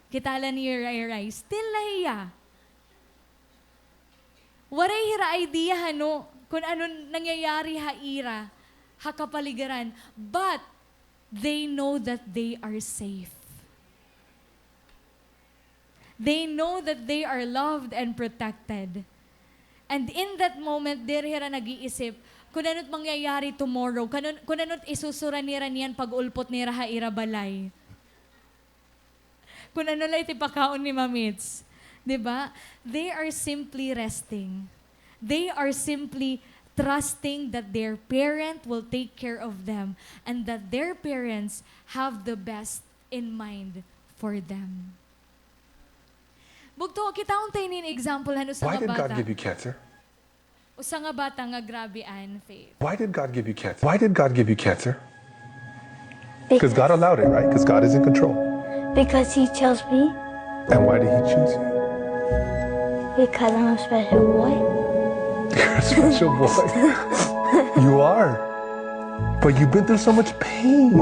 Kita la ni Rayray, still la hiya. Waray hira idea, hano, kun ano nangyayari ha ira ha kapaligiran. But they know that they are safe. They know that they are loved and protected. And in that moment, diri hira nag-iisip kun ano it mangyayari tomorrow, kun ano, kun ano it isusura nira niyan pag-ulpot nira ha ira balay. Kun ano la it ipakaon ni Mamits. Di ba? They are simply resting. They are simply trusting that their parent will take care of them and that their parents have the best in mind for them. Bugto, kitaon ta ini nga example han usa nga bata. Why did God give you cancer? Usa nga bata nga grabe an faith. Why did God give you cancer? Why did God give you cancer? Because God allowed it, right? 'Cause God is in control. Because He chose me. And why did He choose you? Because I'm a special boy. You're a special boy. You are. But you've been through so much pain.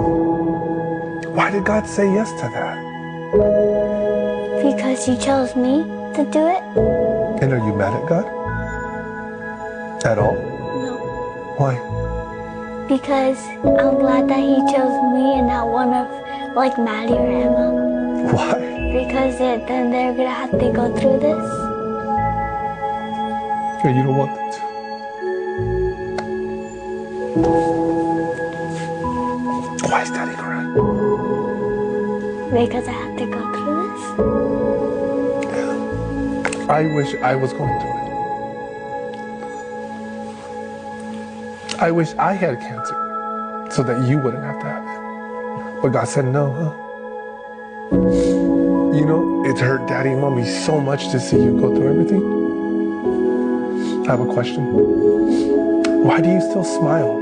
Why did God say yes to that? Because He chose me to do it. And are you mad at God? At all? No. Why? Because I'm glad that He chose me and not one of, like, Maddie or Emma. Why? Because it, then they're gonna have to go through this. Yeah, you don't want them to. Why is Daddy crying? Because I have to go through this. I wish I was going through it. I wish I had cancer so that you wouldn't have to have it. But God said no, huh? You know, it hurt Daddy and Mommy so much to see you go through everything. I have a question. Why do you still smile?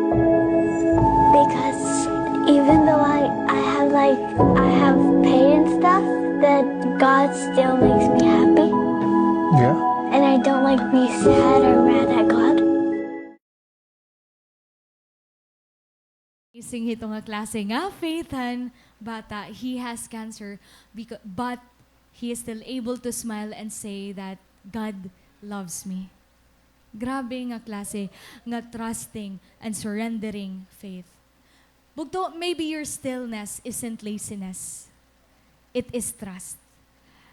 Because even though I, I have, like, I have pain and stuff, that God still makes me happy. Yeah? And I don't, like, be sad or mad at God. Amazing hito nga klase nga faith han bata. He has cancer, becau-, but he is still able to smile and say that God loves me. Grabe nga klase nga trusting and surrendering faith. Bugto, maybe your stillness isn't laziness. It is trust.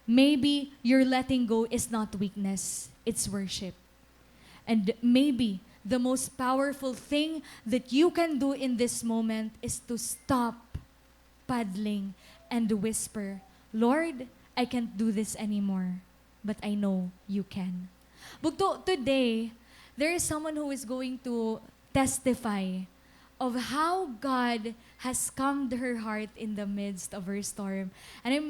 Maybe your letting go is not weakness. It's worship. And maybe The most powerful thing that you can do in this moment is to stop paddling and whisper, "Lord, I can't do this anymore, but I know you can." Bugto, today, there is someone who is going to testify of how God has calmed her heart in the midst of her storm. And I'm,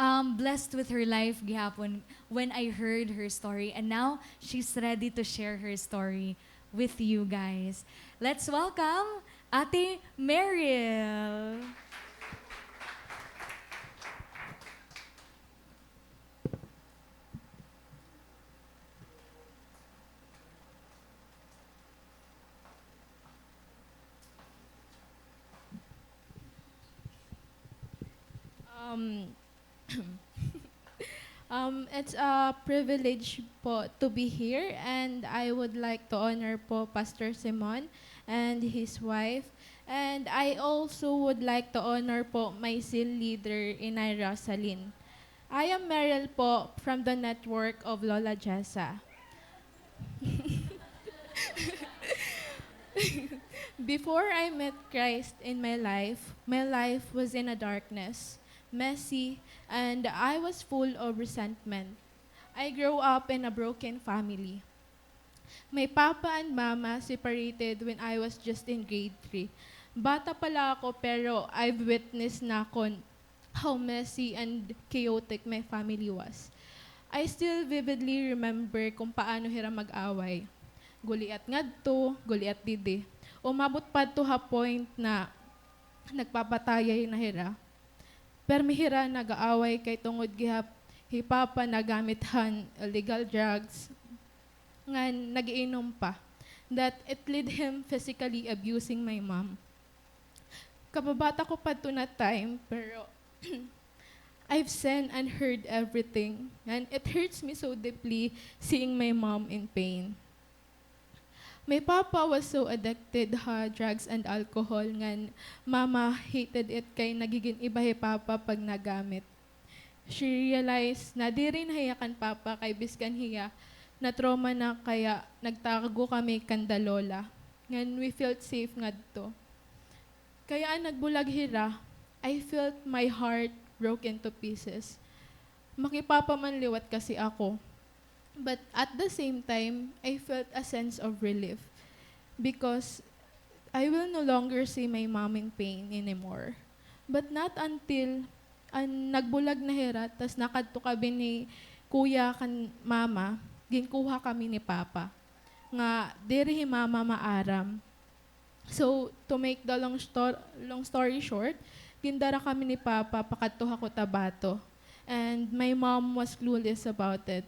um, blessed with her life gihapon when I heard her story. And now, she's ready to share her story with you guys. Let's welcome Ate Meryl. Um, um, it's a privilege po to be here, and I would like to honor po Pastor Simon and his wife, and I also would like to honor po my cell leader, Inay Rosalyn. I am Meryl po from the network of Lola Jessa. Before I met Christ in my life, my life was in a darkness, messy, and I was full of resentment. I grew up in a broken family. My papa and mama separated when I was just in grade three. Bata pa la ako, pero I've witnessed na kon how messy and chaotic my family was. I still vividly remember kung paano hira mag-away. Guliat ngadto, guliat didi. Umabot pa adto ha point na nagpapatayay na hira. Pirmi hira nag-aaway kay tungod gihap hi Papa nagamit han illegal drugs, ngan nag-iinom pa, that it led him physically abusing my mom. Kababata ko pa adto na time, pero I've seen and heard everything, and it hurts me so deeply seeing my mom in pain. My papa was so addicted ha drugs and alcohol ngan mama hated it kay nagigin iba hi papa pag nagamit. She realized na diri na hiya kan papa kay biskan hiya na-trauma na, kaya nagtago kami kanda lola. Ngan we felt safe ngadto. Kaya an nagbulag hira, I felt my heart broke into pieces. Makipapa man liwat kasi ako. But at the same time, I felt a sense of relief because I will no longer see my mom in pain anymore. But not until an nagbulag na hira, tas nakadto kami ni kuya kan mama, ginkuha kami ni papa. Nga, diri hi mama maaram. So, to make the long stor-, long story short, gindara kami ni Papa pakadto ha Cotabato. And my mom was clueless about it.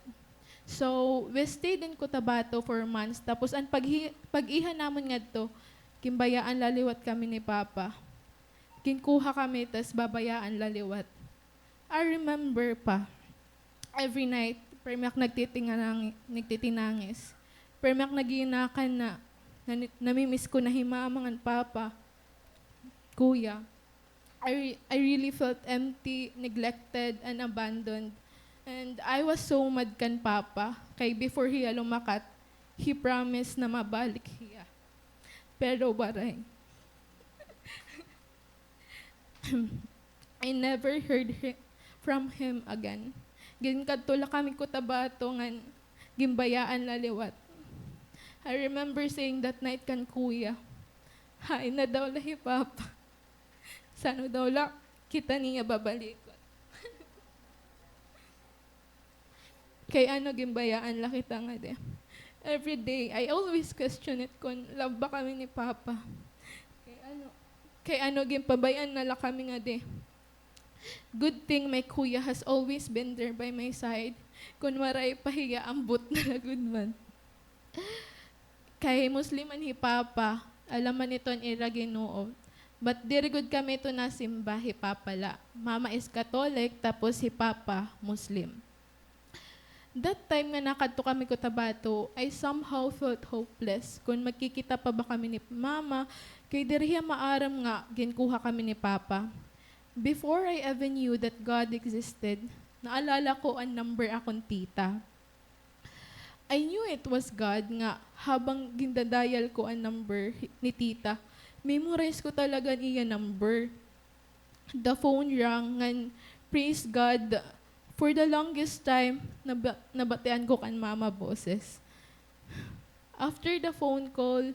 So, we stayed in Cotabato for months. Tapos, an paghi-, pag-iha namon ngadto, ginbayaan la liwat kami ni Papa. Ginkuha kami, tas babayaan la liwat. I remember pa, every night, pirmi ak nagtitinganang-, nagtitinangis. Pirmi ak nag-iinakan na, na, namimiss ko na hi Mama ngan Papa, Kuya. I re-, I really felt empty, neglected, and abandoned. And I was so mad kan Papa, kay before hiya lumakat, he promised na mabalik hiya. Pero waray. I never heard hi-, from him again. Ginkadto la kami Cotabato ngan ginbayaan la liwat. I remember saying that night kan kuya, "Hain na daw la hi Papa? San-o daw la kita niya babalikon?" Kay ano ginbayaan la kita ngadi? Every day, I always question it kon love ba kami ni Papa. Kay ano, kay ano ginpabay-an na la kami ngadi? Good thing my kuya has always been there by my side. Kon waray pa hiya, ambot na la gud man. Kay Muslim man hi Papa, alam man ito an ira Ginoo. But diri gud kami ito nasimba, hi Papa la. Mama is Catholic, tapos hi Papa, Muslim. That time nga nakadto kami Cotabato, I somehow felt hopeless kon magkikita pa ba kami ni Mama, kay diri hiya maaram nga ginkuha kami ni Papa. Before I even knew that God existed, naalala ko an number akon tita. I knew it was God nga habang gindadayal ko an number hi-, ni tita, memorize ko talaga an iya number. The phone rang, ngan praise God, for the longest time, naba-, nabatian ko kan mama boses. After the phone call,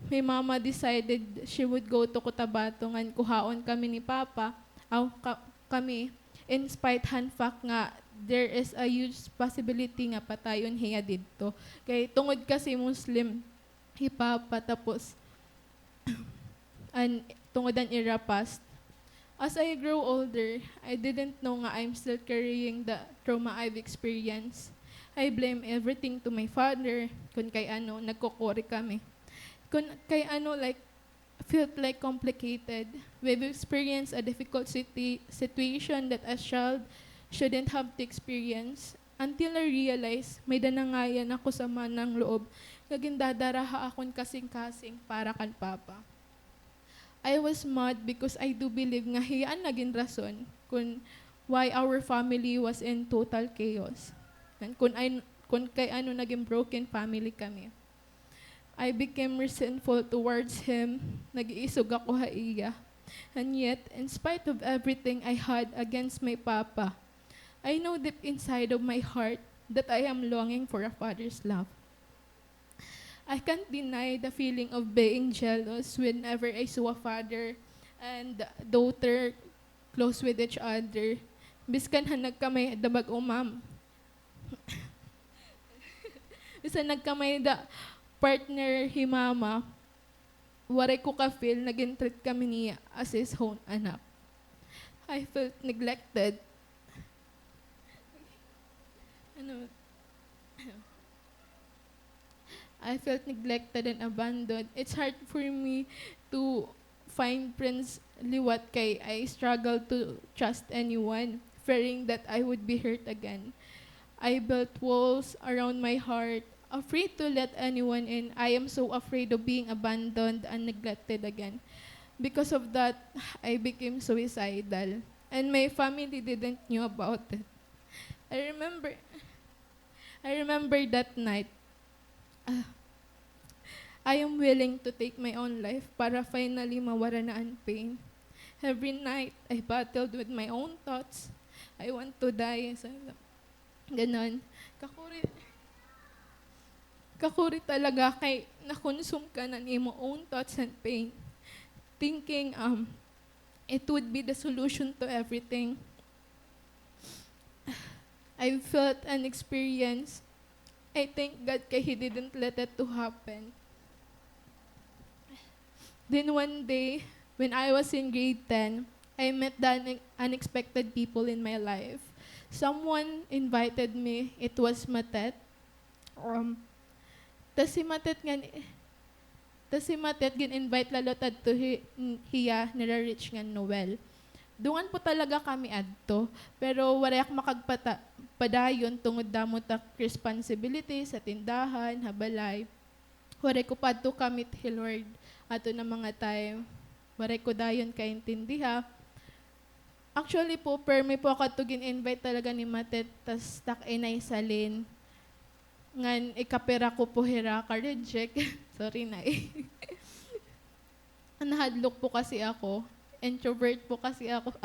my mama decided she would go to Cotabato ngan kuhaon kami ni Papa, aw, ka-, kami, in spite han fact nga there is a huge possibility nga patayon hiya didto. Kay tungod kasi Muslim hi Papa, tapos an, tungod an ira past. As I grow older, I didn't know nga I'm still carrying the trauma I've experienced. I blame everything to my father, kun kay ano, nagkukuri kami. Kun kay ano, like, felt like complicated. We've experienced a difficult situ-, situation that a child shouldn't have to experience. Until I realize, may-ada na ngay-an ako sama han loob nga gindadara ha akon kasingkasing para kan Papa. I was mad because I do believe nga hiya an nagin rason kun why our family was in total chaos. Ngan kun ay, kun kay ano nagin broken family kami. I became resentful towards him. Nag-iisog ako ha iya. And yet, in spite of everything I had against my papa, I know deep inside of my heart that I am longing for a father's love. I can't deny the feeling of being jealous whenever I saw a father and daughter close with each other. Biskan han nagkamay-ada bag-o, ma'am. Bisan nagkamay-ada partner hi mama, waray ko ka-feel nga gin-treat kami niya as his own anak. I felt neglected. Ano? I felt neglected and abandoned. It's hard for me to find friends liwat kay I struggle to trust anyone, fearing that I would be hurt again. I built walls around my heart, afraid to let anyone in. I am so afraid of being abandoned and neglected again. Because of that, I became suicidal. And my family didn't knew about it. I remember, I remember that night. Ah, I am willing to take my own life para finally mawara na an pain. Every night, I battled with my own thoughts. I want to die. So, ganon. Kakuri, kakuri talaga kay na-consume ka na han imo own thoughts and pain. Thinking, um, it would be the solution to everything. I felt and experienced. I thank God kay He didn't let it to happen. Then one day, when I was in grade ten, I met the une-, unexpected people in my life. Someone invited me. It was Matet. Um, tas si Matet ngan, tas si Matet gin-invite la liwat adto hi-, n-, hiya nira Rich ngan Noel. Dungan po talaga kami adto, pero waray ak makagpata-, padayon tungod damo tak responsibility sa tindahan, ha balay. Waray ko pa adto kamit hi Lord ato na mga time. Waray ko dayon kaintindiha. Actually po, permi po ako adto gin-invite talaga ni Matet, tas tak inay salin. Ngan ikapira ko po hira ka-reject. Sorry, Nay. Nahadlok po kasi ako. Introvert po kasi ako.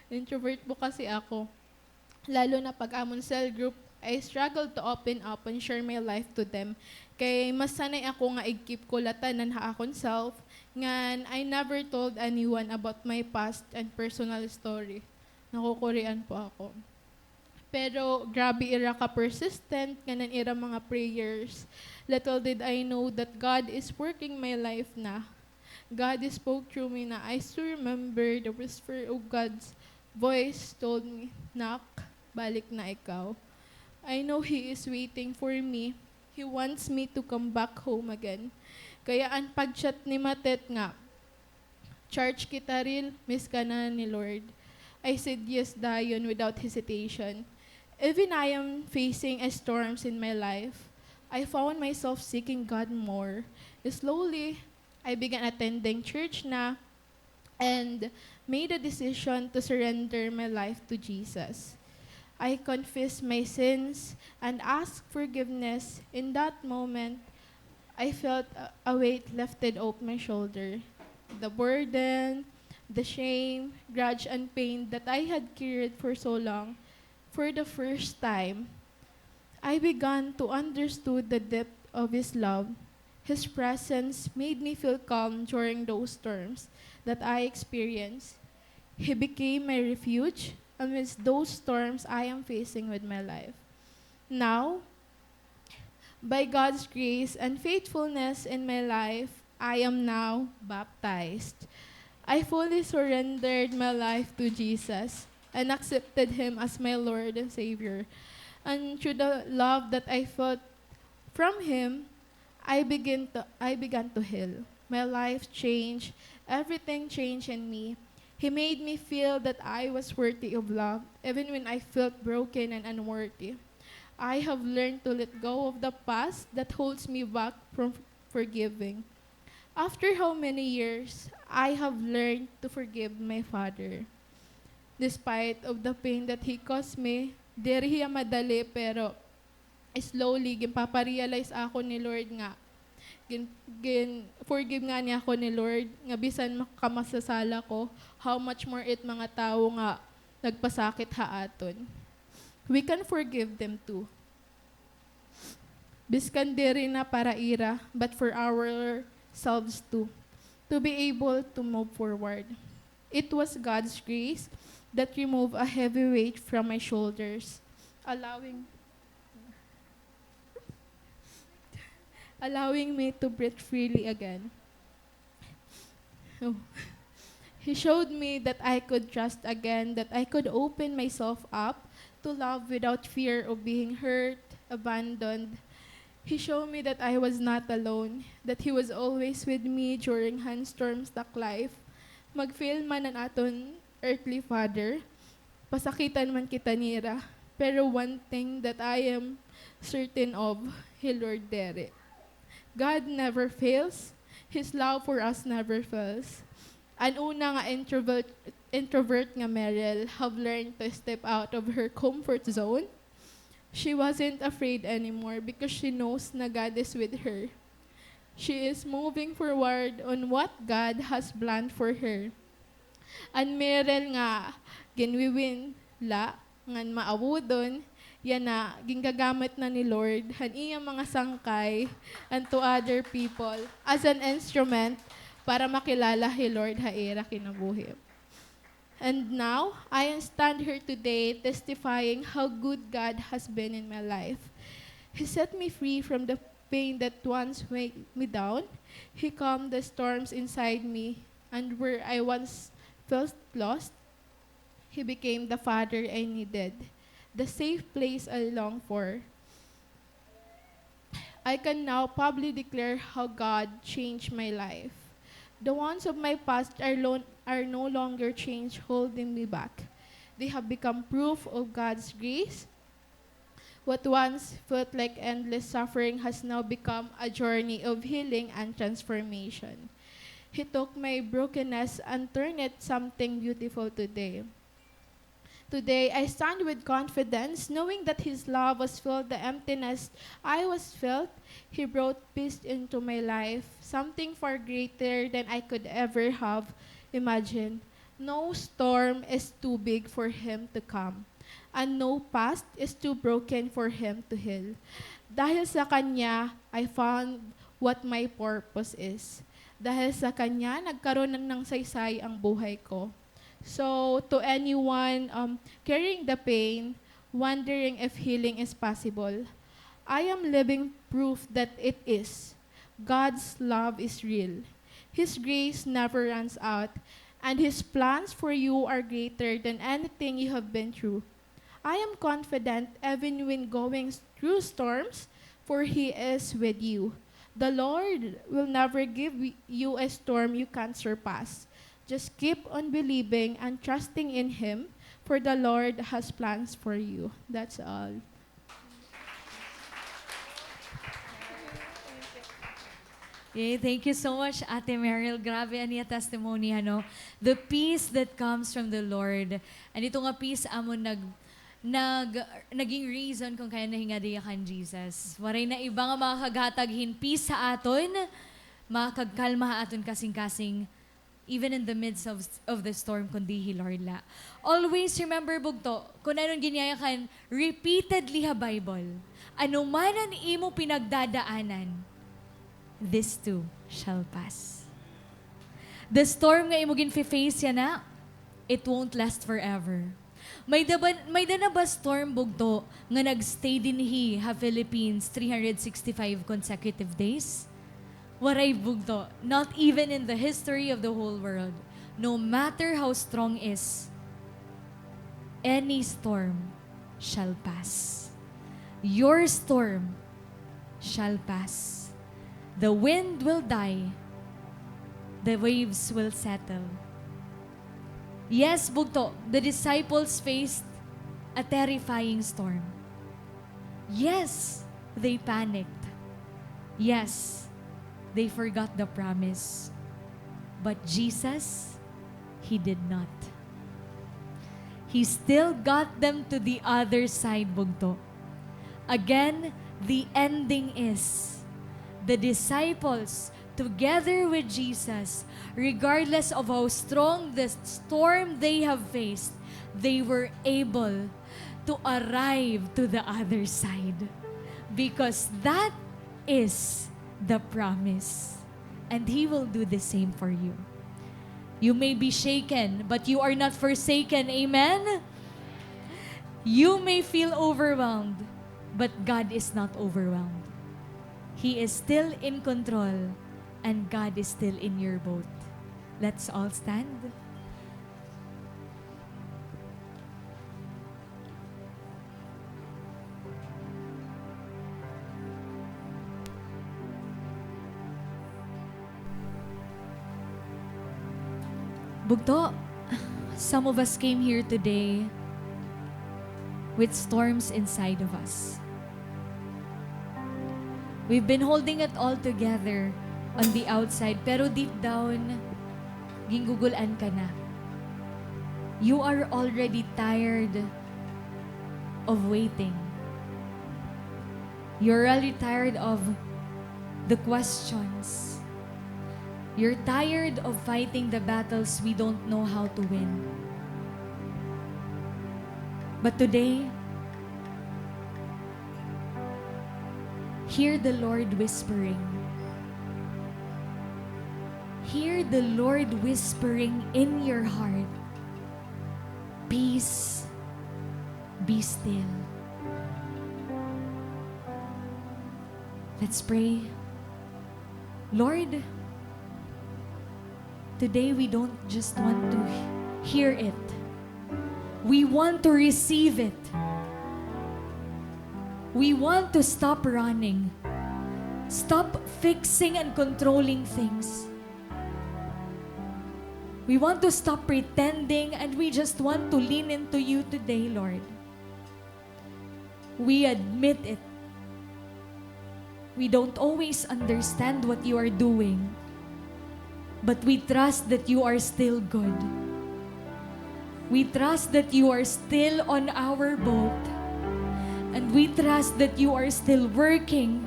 Introvert po kasi ako. Lalo na pag amon cell group, I struggle to open up and share my life to them. Kay mas sanay ako nga ig-keep ko la tanan ha akon self, ngan I never told anyone about my past and personal story. Nakukurian po ako. Pero grabe ira ka-persistent ngan an ira mga prayers. Little did I know that God is working my life na. God spoke through me na. I still remember the whisper of God's voice told me, "Nak, balik na ikaw." I know He is waiting for me. He wants me to come back home again. Kaya an pag-chat ni Matet nga, "Church kita ril, miss ka na ni Lord." I said yes dayon without hesitation. Even I am facing a storms in my life, I found myself seeking God more. Slowly, I began attending church na and made a decision to surrender my life to Jesus. I confessed my sins and asked forgiveness. In that moment, I felt a, a weight lifted off my shoulder. The burden, the shame, grudge, and pain that I had carried for so long, for the first time, I began to understood the depth of His love. His presence made me feel calm during those storms that I experienced. He became my refuge amidst those storms I am facing with my life. Now, by God's grace and faithfulness in my life, I am now baptized. I fully surrendered my life to Jesus and accepted Him as my Lord and Savior. And through the love that I felt from Him, I begin to, I began to heal. My life changed. Everything changed in me. He made me feel that I was worthy of love, even when I felt broken and unworthy. I have learned to let go of the past that holds me back from forgiving. After how many years, I have learned to forgive my father. Despite of the pain that he caused me, diri hiya madali, pero slowly, ginpapa-realize ako ni Lord nga, gin-, gin-, forgive ngani ako ni Lord, nga bisan makamasasala ko, how much more it mga tawo nga nagpasakit ha aton. We can forgive them too. Biskan diri na para ira, but for ourselves too, to be able to move forward. It was God's grace that removed a heavy weight from my shoulders, allowing, allowing me to breathe freely again. Oh. He showed me that I could trust again, that I could open myself up to love without fear of being hurt, abandoned. He showed me that I was not alone, that He was always with me during han storms tak life. Mag-fail man an aton earthly father, pasakitan man kita nira, pero one thing that I am certain of, hi Lord diri. God never fails. His love for us never fails. An una nga introvert, introvert nga Meryl have learned to step out of her comfort zone. She wasn't afraid anymore because she knows na God is with her. She is moving forward on what God has planned for her. An Meryl nga ginwiwin la ngan maawodon, yana, gingagamit na ni Lord han iya mga sangkay and to other people as an instrument para makilala hi Lord ha ira kinabuhi. And now, I stand here today testifying how good God has been in my life. He set me free from the pain that once weighed me down. He calmed the storms inside me, and where I once felt lost, He became the father I needed, the safe place I longed for. I can now publicly declare how God changed my life. The wounds of my past are, lo- are no longer chains holding me back. They have become proof of God's grace. What once felt like endless suffering has now become a journey of healing and transformation. He took my brokenness and turned it something beautiful today. Today, I stand with confidence, knowing that His love has filled the emptiness I was felt. He brought peace into my life, something far greater than I could ever have imagined. No storm is too big for Him to calm, and no past is too broken for Him to heal. Dahil sa Kanya, I found what my purpose is. Dahil sa Kanya, nagkaroon ng saysay ang buhay ko. So, to anyone, um, carrying the pain, wondering if healing is possible, I am living proof that it is. God's love is real. His grace never runs out, and His plans for you are greater than anything you have been through. I am confident even when going through storms, for He is with you. The Lord will never give you a storm you can't surpass. Just keep on believing and trusting in Him, for the Lord has plans for you. That's all. Yay, thank you so much, Ate Meryl. Grabe an iya testimony, ano? The peace that comes from the Lord. And ito nga peace amon nag nag-, naging reason kon kay ano nahingad hiya kan Jesus. Waray na iba nga makakaghatag hin peace ha aton, makakagkalma ha aton kasingkasing, even in the midst of, of the storm, kundi hi Lord la. Always remember, bugto, kon ano an ginyayakan repeatedly ha Bible, "Ano man an imo pinagdadaanan, this too shall pass." The storm nga imo ginfe-face yana, it won't last forever. May da ba, may da na ba storm, bugto, nga nag-stay dinhi ha Philippines three hundred sixty-five consecutive days? Waray, bugto, not even in the history of the whole world. No matter how strong is, any storm shall pass. Your storm shall pass. The wind will die. The waves will settle. Yes, bugto, the disciples faced a terrifying storm. Yes, they panicked. Yes, they forgot the promise. But Jesus, he did not. He still got them to the other side, bugto. Again, the ending is, the disciples, together with Jesus, regardless of how strong the storm they have faced, they were able to arrive to the other side. Because that is the promise. And He will do the same for you. You may be shaken, but you are not forsaken. Amen? You may feel overwhelmed, but God is not overwhelmed. He is still in control, and God is still in your boat. Let's all stand. Bugto, some of us came here today with storms inside of us. We've been holding it all together on the outside, pero deep down, gingugul-an ka na. You are already tired of waiting. You're already tired of the questions. You're tired of fighting the battles we don't know how to win. But today, hear the Lord whispering. Hear the Lord whispering in your heart, "Peace, be still." Let's pray. Lord, today we don't just want to hear it. We want to receive it. We want to stop running. Stop fixing and controlling things. We want to stop pretending, and we just want to lean into you today, Lord. We admit it. We don't always understand what you are doing, but we trust that you are still good. We trust that you are still on our boat. And we trust that you are still working,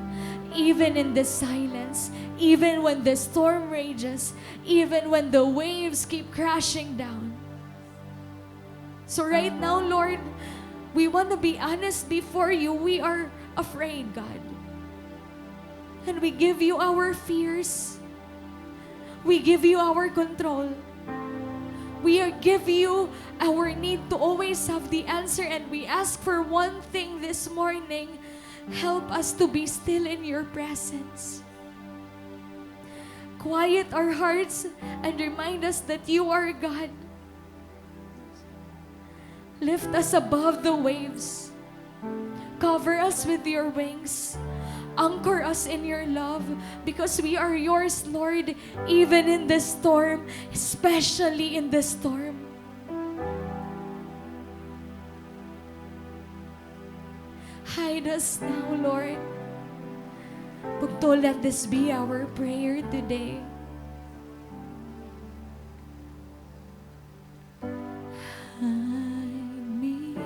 even in the silence, even when the storm rages, even when the waves keep crashing down. So right now, Lord, we want to be honest before you. We are afraid, God. And we give you our fears. We give you our control. We are, give you our need to always have the answer. And we ask for one thing this morning. Help us to be still in your presence. Quiet our hearts and remind us that you are God. Lift us above the waves. Cover us with your wings. Anchor us in your love, because we are yours, Lord, even in this storm, especially in this storm. Hide us now, Lord. Bugto, let this be our prayer today. Hide me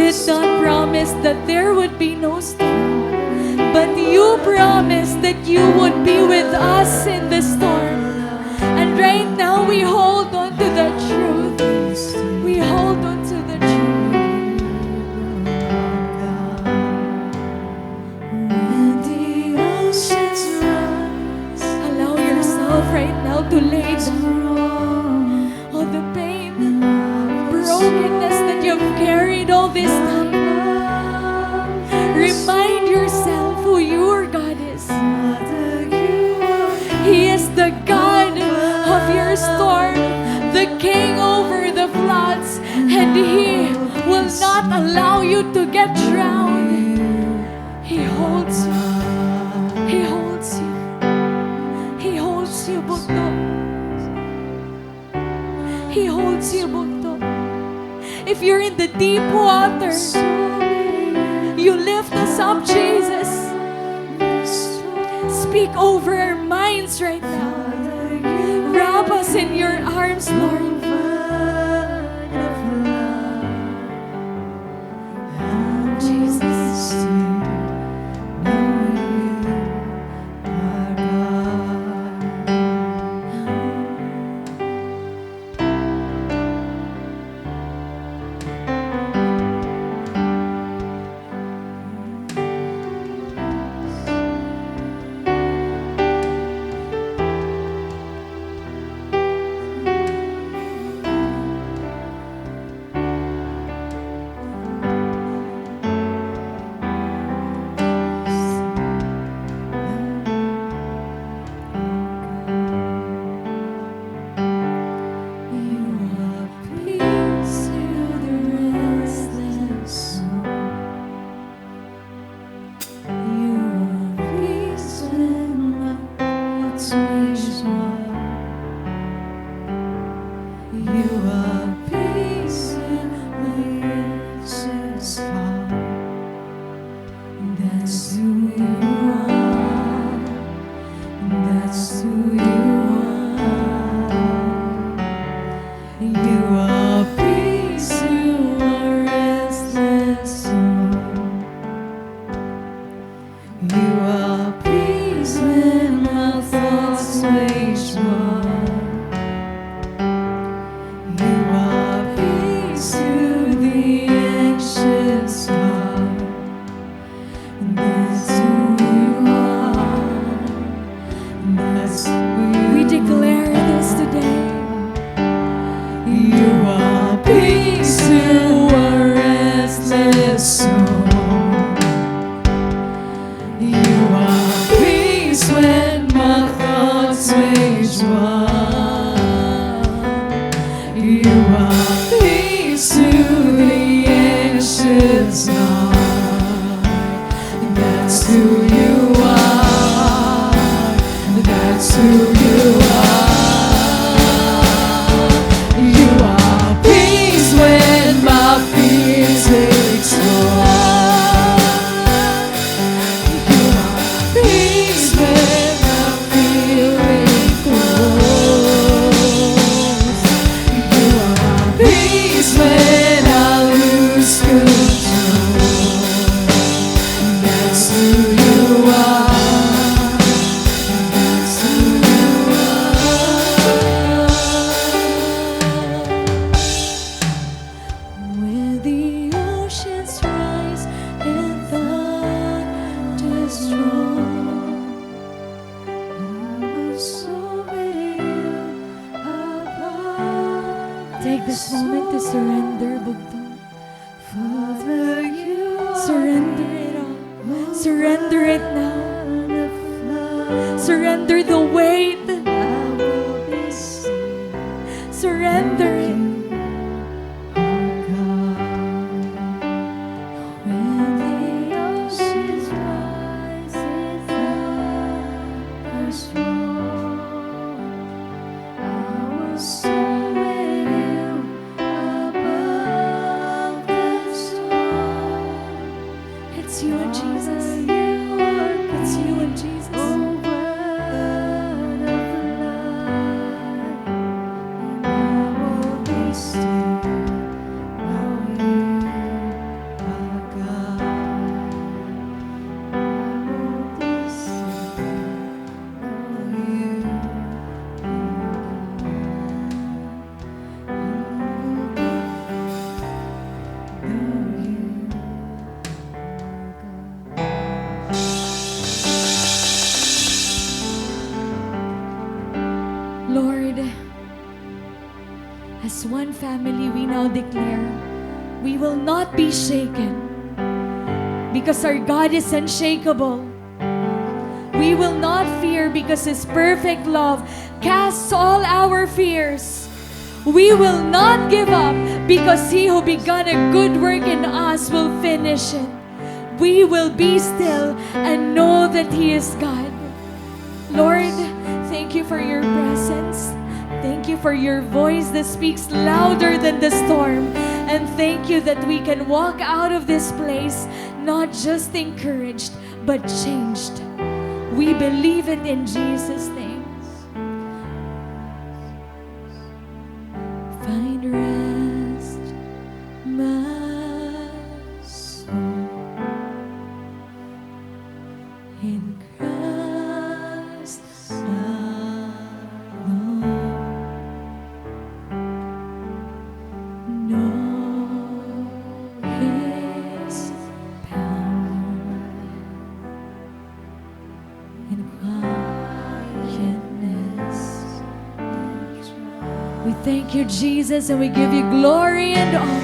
did not promise that there would be no storm, but you promised that you would be with us in the storm. And right now, we hold on to the truth. We hold on to the truth. When the oceans rise, allow yourself right now to lay down all the pain, brokenness that you've carried all this time. Remind yourself who your God is. He is the God of your storm, the king over the floods, and He will not allow you to get drowned. He holds you. He holds you. He holds you, bugto. He holds you, bugto. If you're in the deep water, you lift us up, Jesus. Speak over our minds right now. Wrap us in your arms, Lord. Jesus. You are peace to the restless soul. You are peace when my thoughts wage war. You are peace in my anxious heart. That's who you are. That's who you are. You are peace to a restless soul. You are peace when my thoughts wage war. You are peace to the anxious heart. That's who you are. That's who you are. We declare this today. You are peace to a restless soul. You are peace when my thoughts wage war. You are peace to the anxious heart. That's who you are. That's who you are. You are peace when my fears explode. You are peace when I'm feeling close. You are peace when I lose control. That's who you are. That's who you are. When the oceans rise and thunders roar, I will soar with you above. Take this moment to surrender, bugto. Father, you are. Surrender it all. Surrender it now. Surrender the weight. Surrender it. When the oceans rise and thunders roar, I will soar with you above the storm. It's you and Jesus. It's you and Jesus. Lord, as one family, we now declare, we will not be shaken because our God is unshakable. We will not fear because His perfect love casts all our fears. We will not give up because He who begun a good work in us will finish it. We will be still and know that He is God. Lord, thank you for your presence. Thank you for your voice that speaks louder than the storm. And thank you that we can walk out of this place not just encouraged, but changed. We believe it in Jesus' name. Find rest, my soul, in Christ alone. Know His power in quietness. We thank you, Jesus, and we give you glory and honor.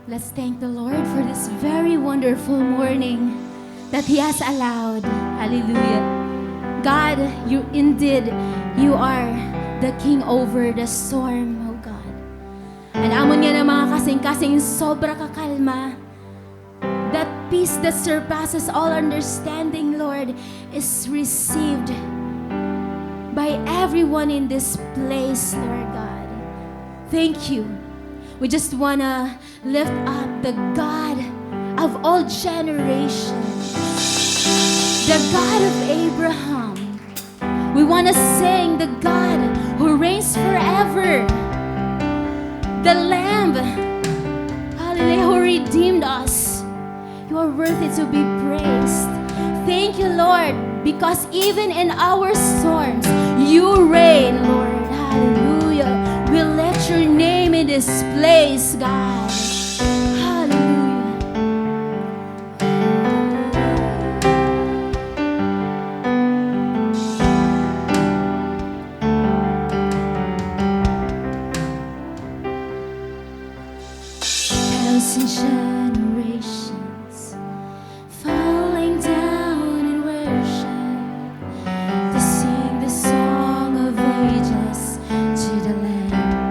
Let's thank the Lord for this very wonderful morning that He has allowed. Hallelujah. God, you indeed, you are the king over the storm, oh God. An amon yana mga kasingkasing sobra ka kalma. That peace that surpasses all understanding, Lord, is received by everyone in this place, Lord God. Thank you. We just wanna lift up the God of all generations, the God of Abraham, We want to sing the God who reigns forever, the Lamb, hallelujah, who redeemed us. You are worthy to be praised. Thank you, Lord, because even in our storms, you reign, Lord. Hallelujah. We lift your name in this place, God. Hallelujah. Thousand generations falling down in worship to sing the song of ages to the Lamb.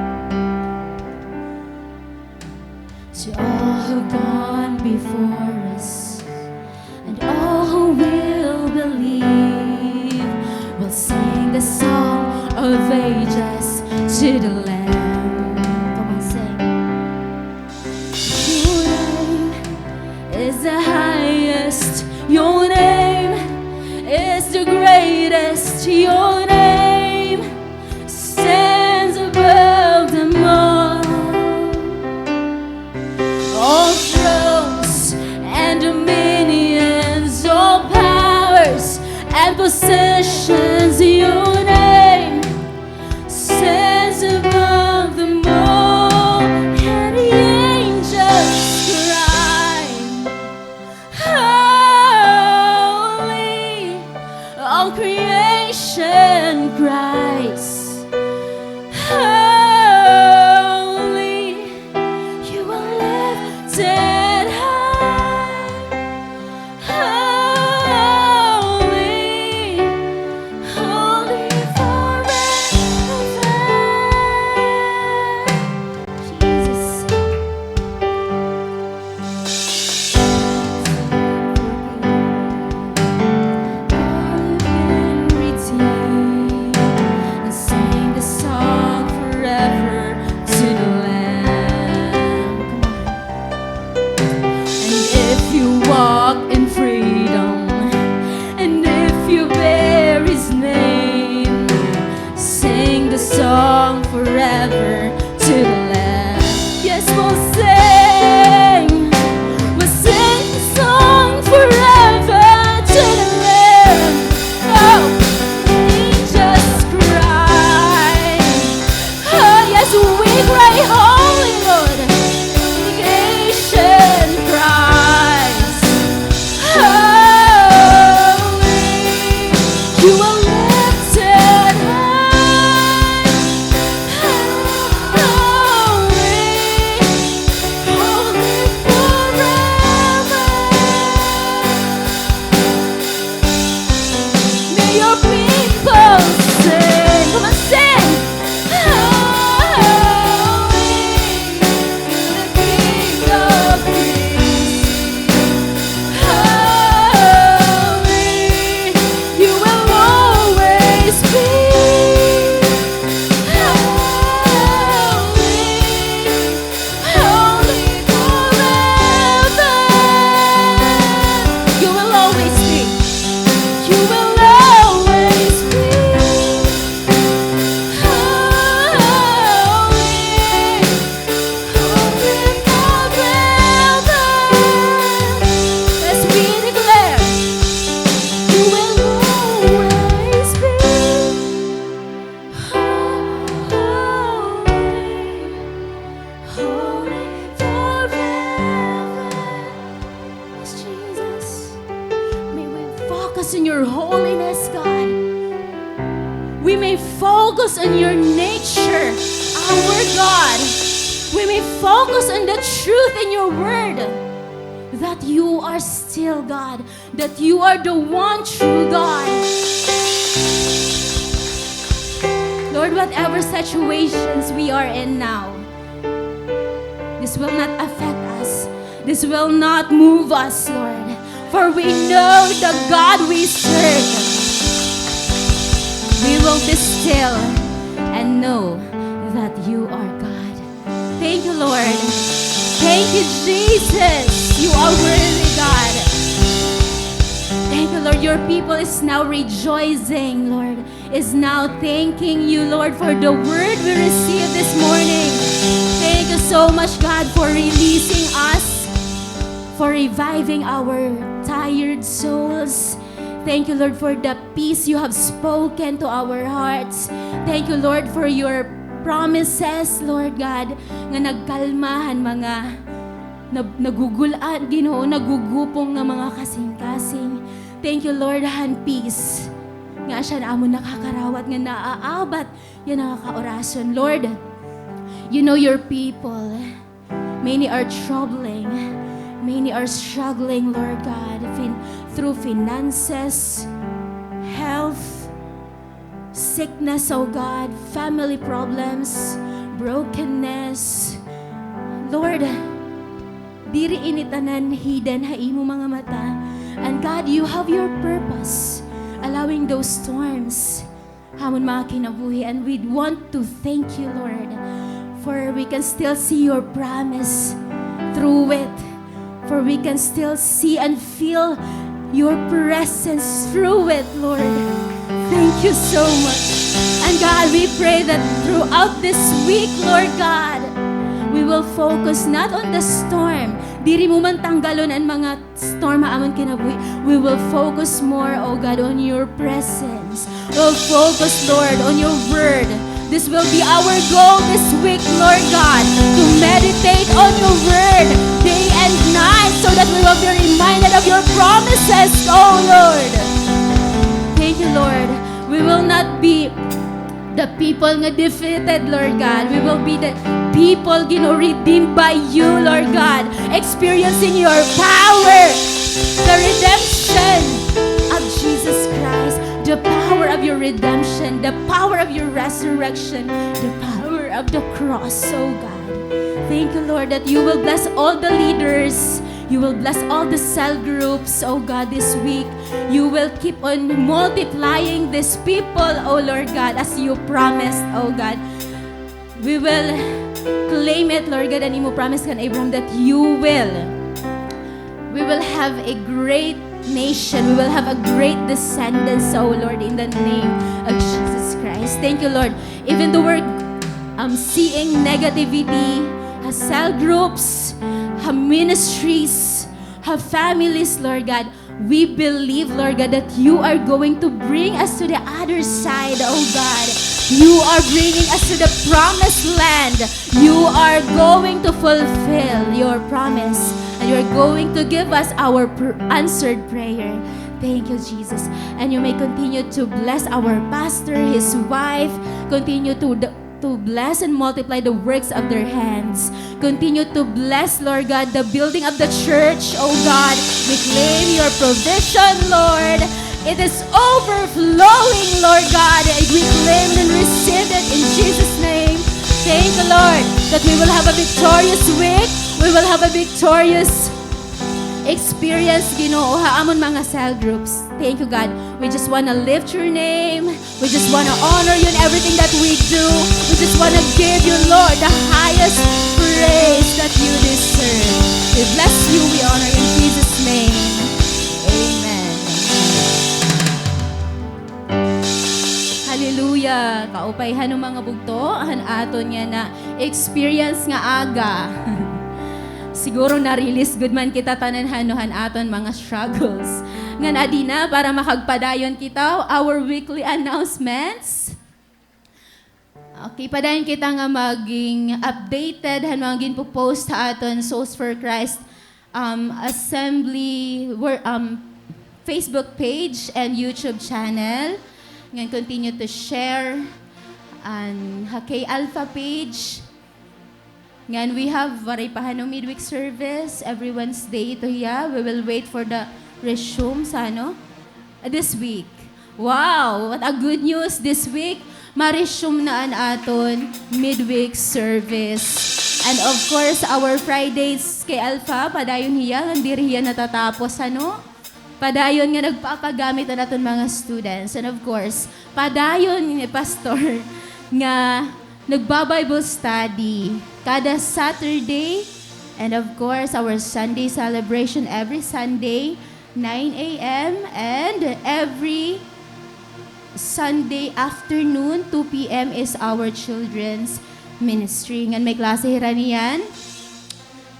To all who've gone before us and all who will believe, we'll sing the song of ages to the Lamb. Come on, sing. Your name is the highest. Your name is the greatest. Your name stands above them all. All thrones and dominions, all powers and positions, your name stands above them all. And the angels cry, holy, all creation cries, holy, you are lifted high. Holy, holy us in your holiness, God. We may focus on your nature, our God. We may focus on the truth in your word, that you are still God, that you are the one true God. Lord, whatever situations we are in now, this will not affect us. This will not move us, Lord. For we know the God we serve. We will be still and know that you are God. Thank you, Lord. Thank you, Jesus. You are worthy, God. Thank you, Lord. Your people is now rejoicing, Lord, is now thanking you, Lord, for the word we received this morning. Thank you so much, God, for releasing us, for reviving our tired souls. Thank you, Lord, for the peace you have spoken to our hearts. Thank you, Lord, for your promises, Lord God, nga nagkalma han mga nag-, nagugul-an, Ginoo, nagugupong nga mga kasingkasing. Thank you, Lord, han peace nga asya an amon nakakarawat nga naaabat yana nga kaorason. Lord, you know your people. Many are troubling. Many are struggling, Lord God, fin-, through finances, health, sickness, oh God, family problems, brokenness. Lord, diri ini tanan hidden ha imo mga mata. And God, you have your purpose, allowing those storms ha amon mga kinabuhi, and we want to thank you, Lord, for we can still see your promise through it, for we can still see and feel your presence through it, Lord. Thank you so much. And God, we pray that throughout this week, Lord God, we will focus not on the storm. Diri mo man tanggalon an mga storm ha amon kinabuhi. We will focus more, oh God, on your presence. We'll focus, Lord, on your word. This will be our goal this week, Lord God, to meditate on your word day and night so that we will be reminded of your promises, oh Lord. Thank you, Lord. We will not be the people nga defeated, Lord God. We will be the people, Ginoo, redeemed by you, Lord God. Experiencing your power, the redemption of Jesus Christ, the power of your redemption, the power of your resurrection, the power of the cross, oh God. Thank you, Lord, that you will bless all the leaders. You will bless all the cell groups, oh God, this week. You will keep on multiplying these people, oh Lord God, as you promised, oh God. We will claim it, Lord God, an imo promise kan Abraham that you will, we will have a great nation. We will have a great descendants, oh Lord, in the name of Jesus Christ. Thank you, Lord. Even though we're, um, seeing negativity, ha cell groups, ha ministries, ha families, Lord God, we believe, Lord God, that you are going to bring us to the other side, oh God. You are bringing us to the promised land. You are going to fulfill your promise. And you are going to give us our pr-, answered prayer. Thank you, Jesus. And you may continue to bless our pastor, his wife. Continue to d-, to bless and multiply the works of their hands. Continue to bless, Lord God, the building of the church, oh God. We claim your provision, Lord. It is overflowing, Lord God. We claim and receive it in Jesus' name. Thank you, Lord, that we will have a victorious week. We will have a victorious experience, Ginoo, ha amon mga cell groups. Thank you, God. We just wanna lift your name. We just wanna honor you in everything that we do. We just wanna give you, Lord, the highest praise that you deserve. We bless you, we honor you in Jesus' name. Amen. Hallelujah. Kaupay han mga bugto, han aton yana experience nga aga. Siguro na-release gud man kita tanan han, han aton mga struggles. Ngan adi na, para makagpadayon kita, our weekly announcements. Okay, padayon kita nga maging updated han mga ginpo-post ha aton Souls for Christ, um, assembly, wor-, um, Facebook page and YouTube channel. Ngan continue to share an ha K Alpha page. Ngan we have, waray pa hano, midweek service every Wednesday ito hiya. We will wait for the resume sa ano? Ah, this week. Wow! What a good news this week! Ma-resume na an aton midweek service. And of course, our Fridays K Alpha, padayon hiya, ngan diri hiya natatapos, ano? Padayon nga nagpapagamit an aton mga students. And of course, padayon ni Pastor nga nagba-Bible study kada Saturday. And of course, our Sunday celebration every Sunday, nine a m, and every Sunday afternoon, two p m, is our children's ministry. Ngan may klase hira niyan.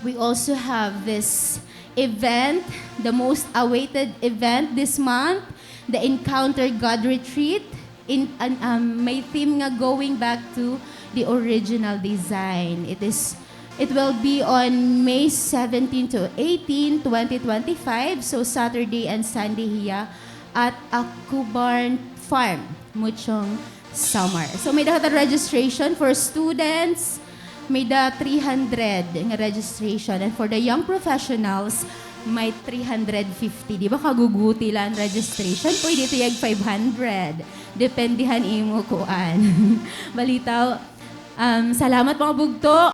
We also have this event, the most awaited event this month, the Encounter God Retreat. In, an, um, may theme nga going back to the original design. It is, it will be on May seventeen to eighteen, twenty twenty-five. So Saturday and Sunday hiya at Akubarn Farm, Muchong, Samar. So may-ada kita registration for students, may-ada three hundred nga registration. And for the young professionals, may three hundred fifty. Di ba kaguguti la an registration? Pwede ito yag five hundred. Depende han imo kuan. Balitaw, um, salamat, mga bugto.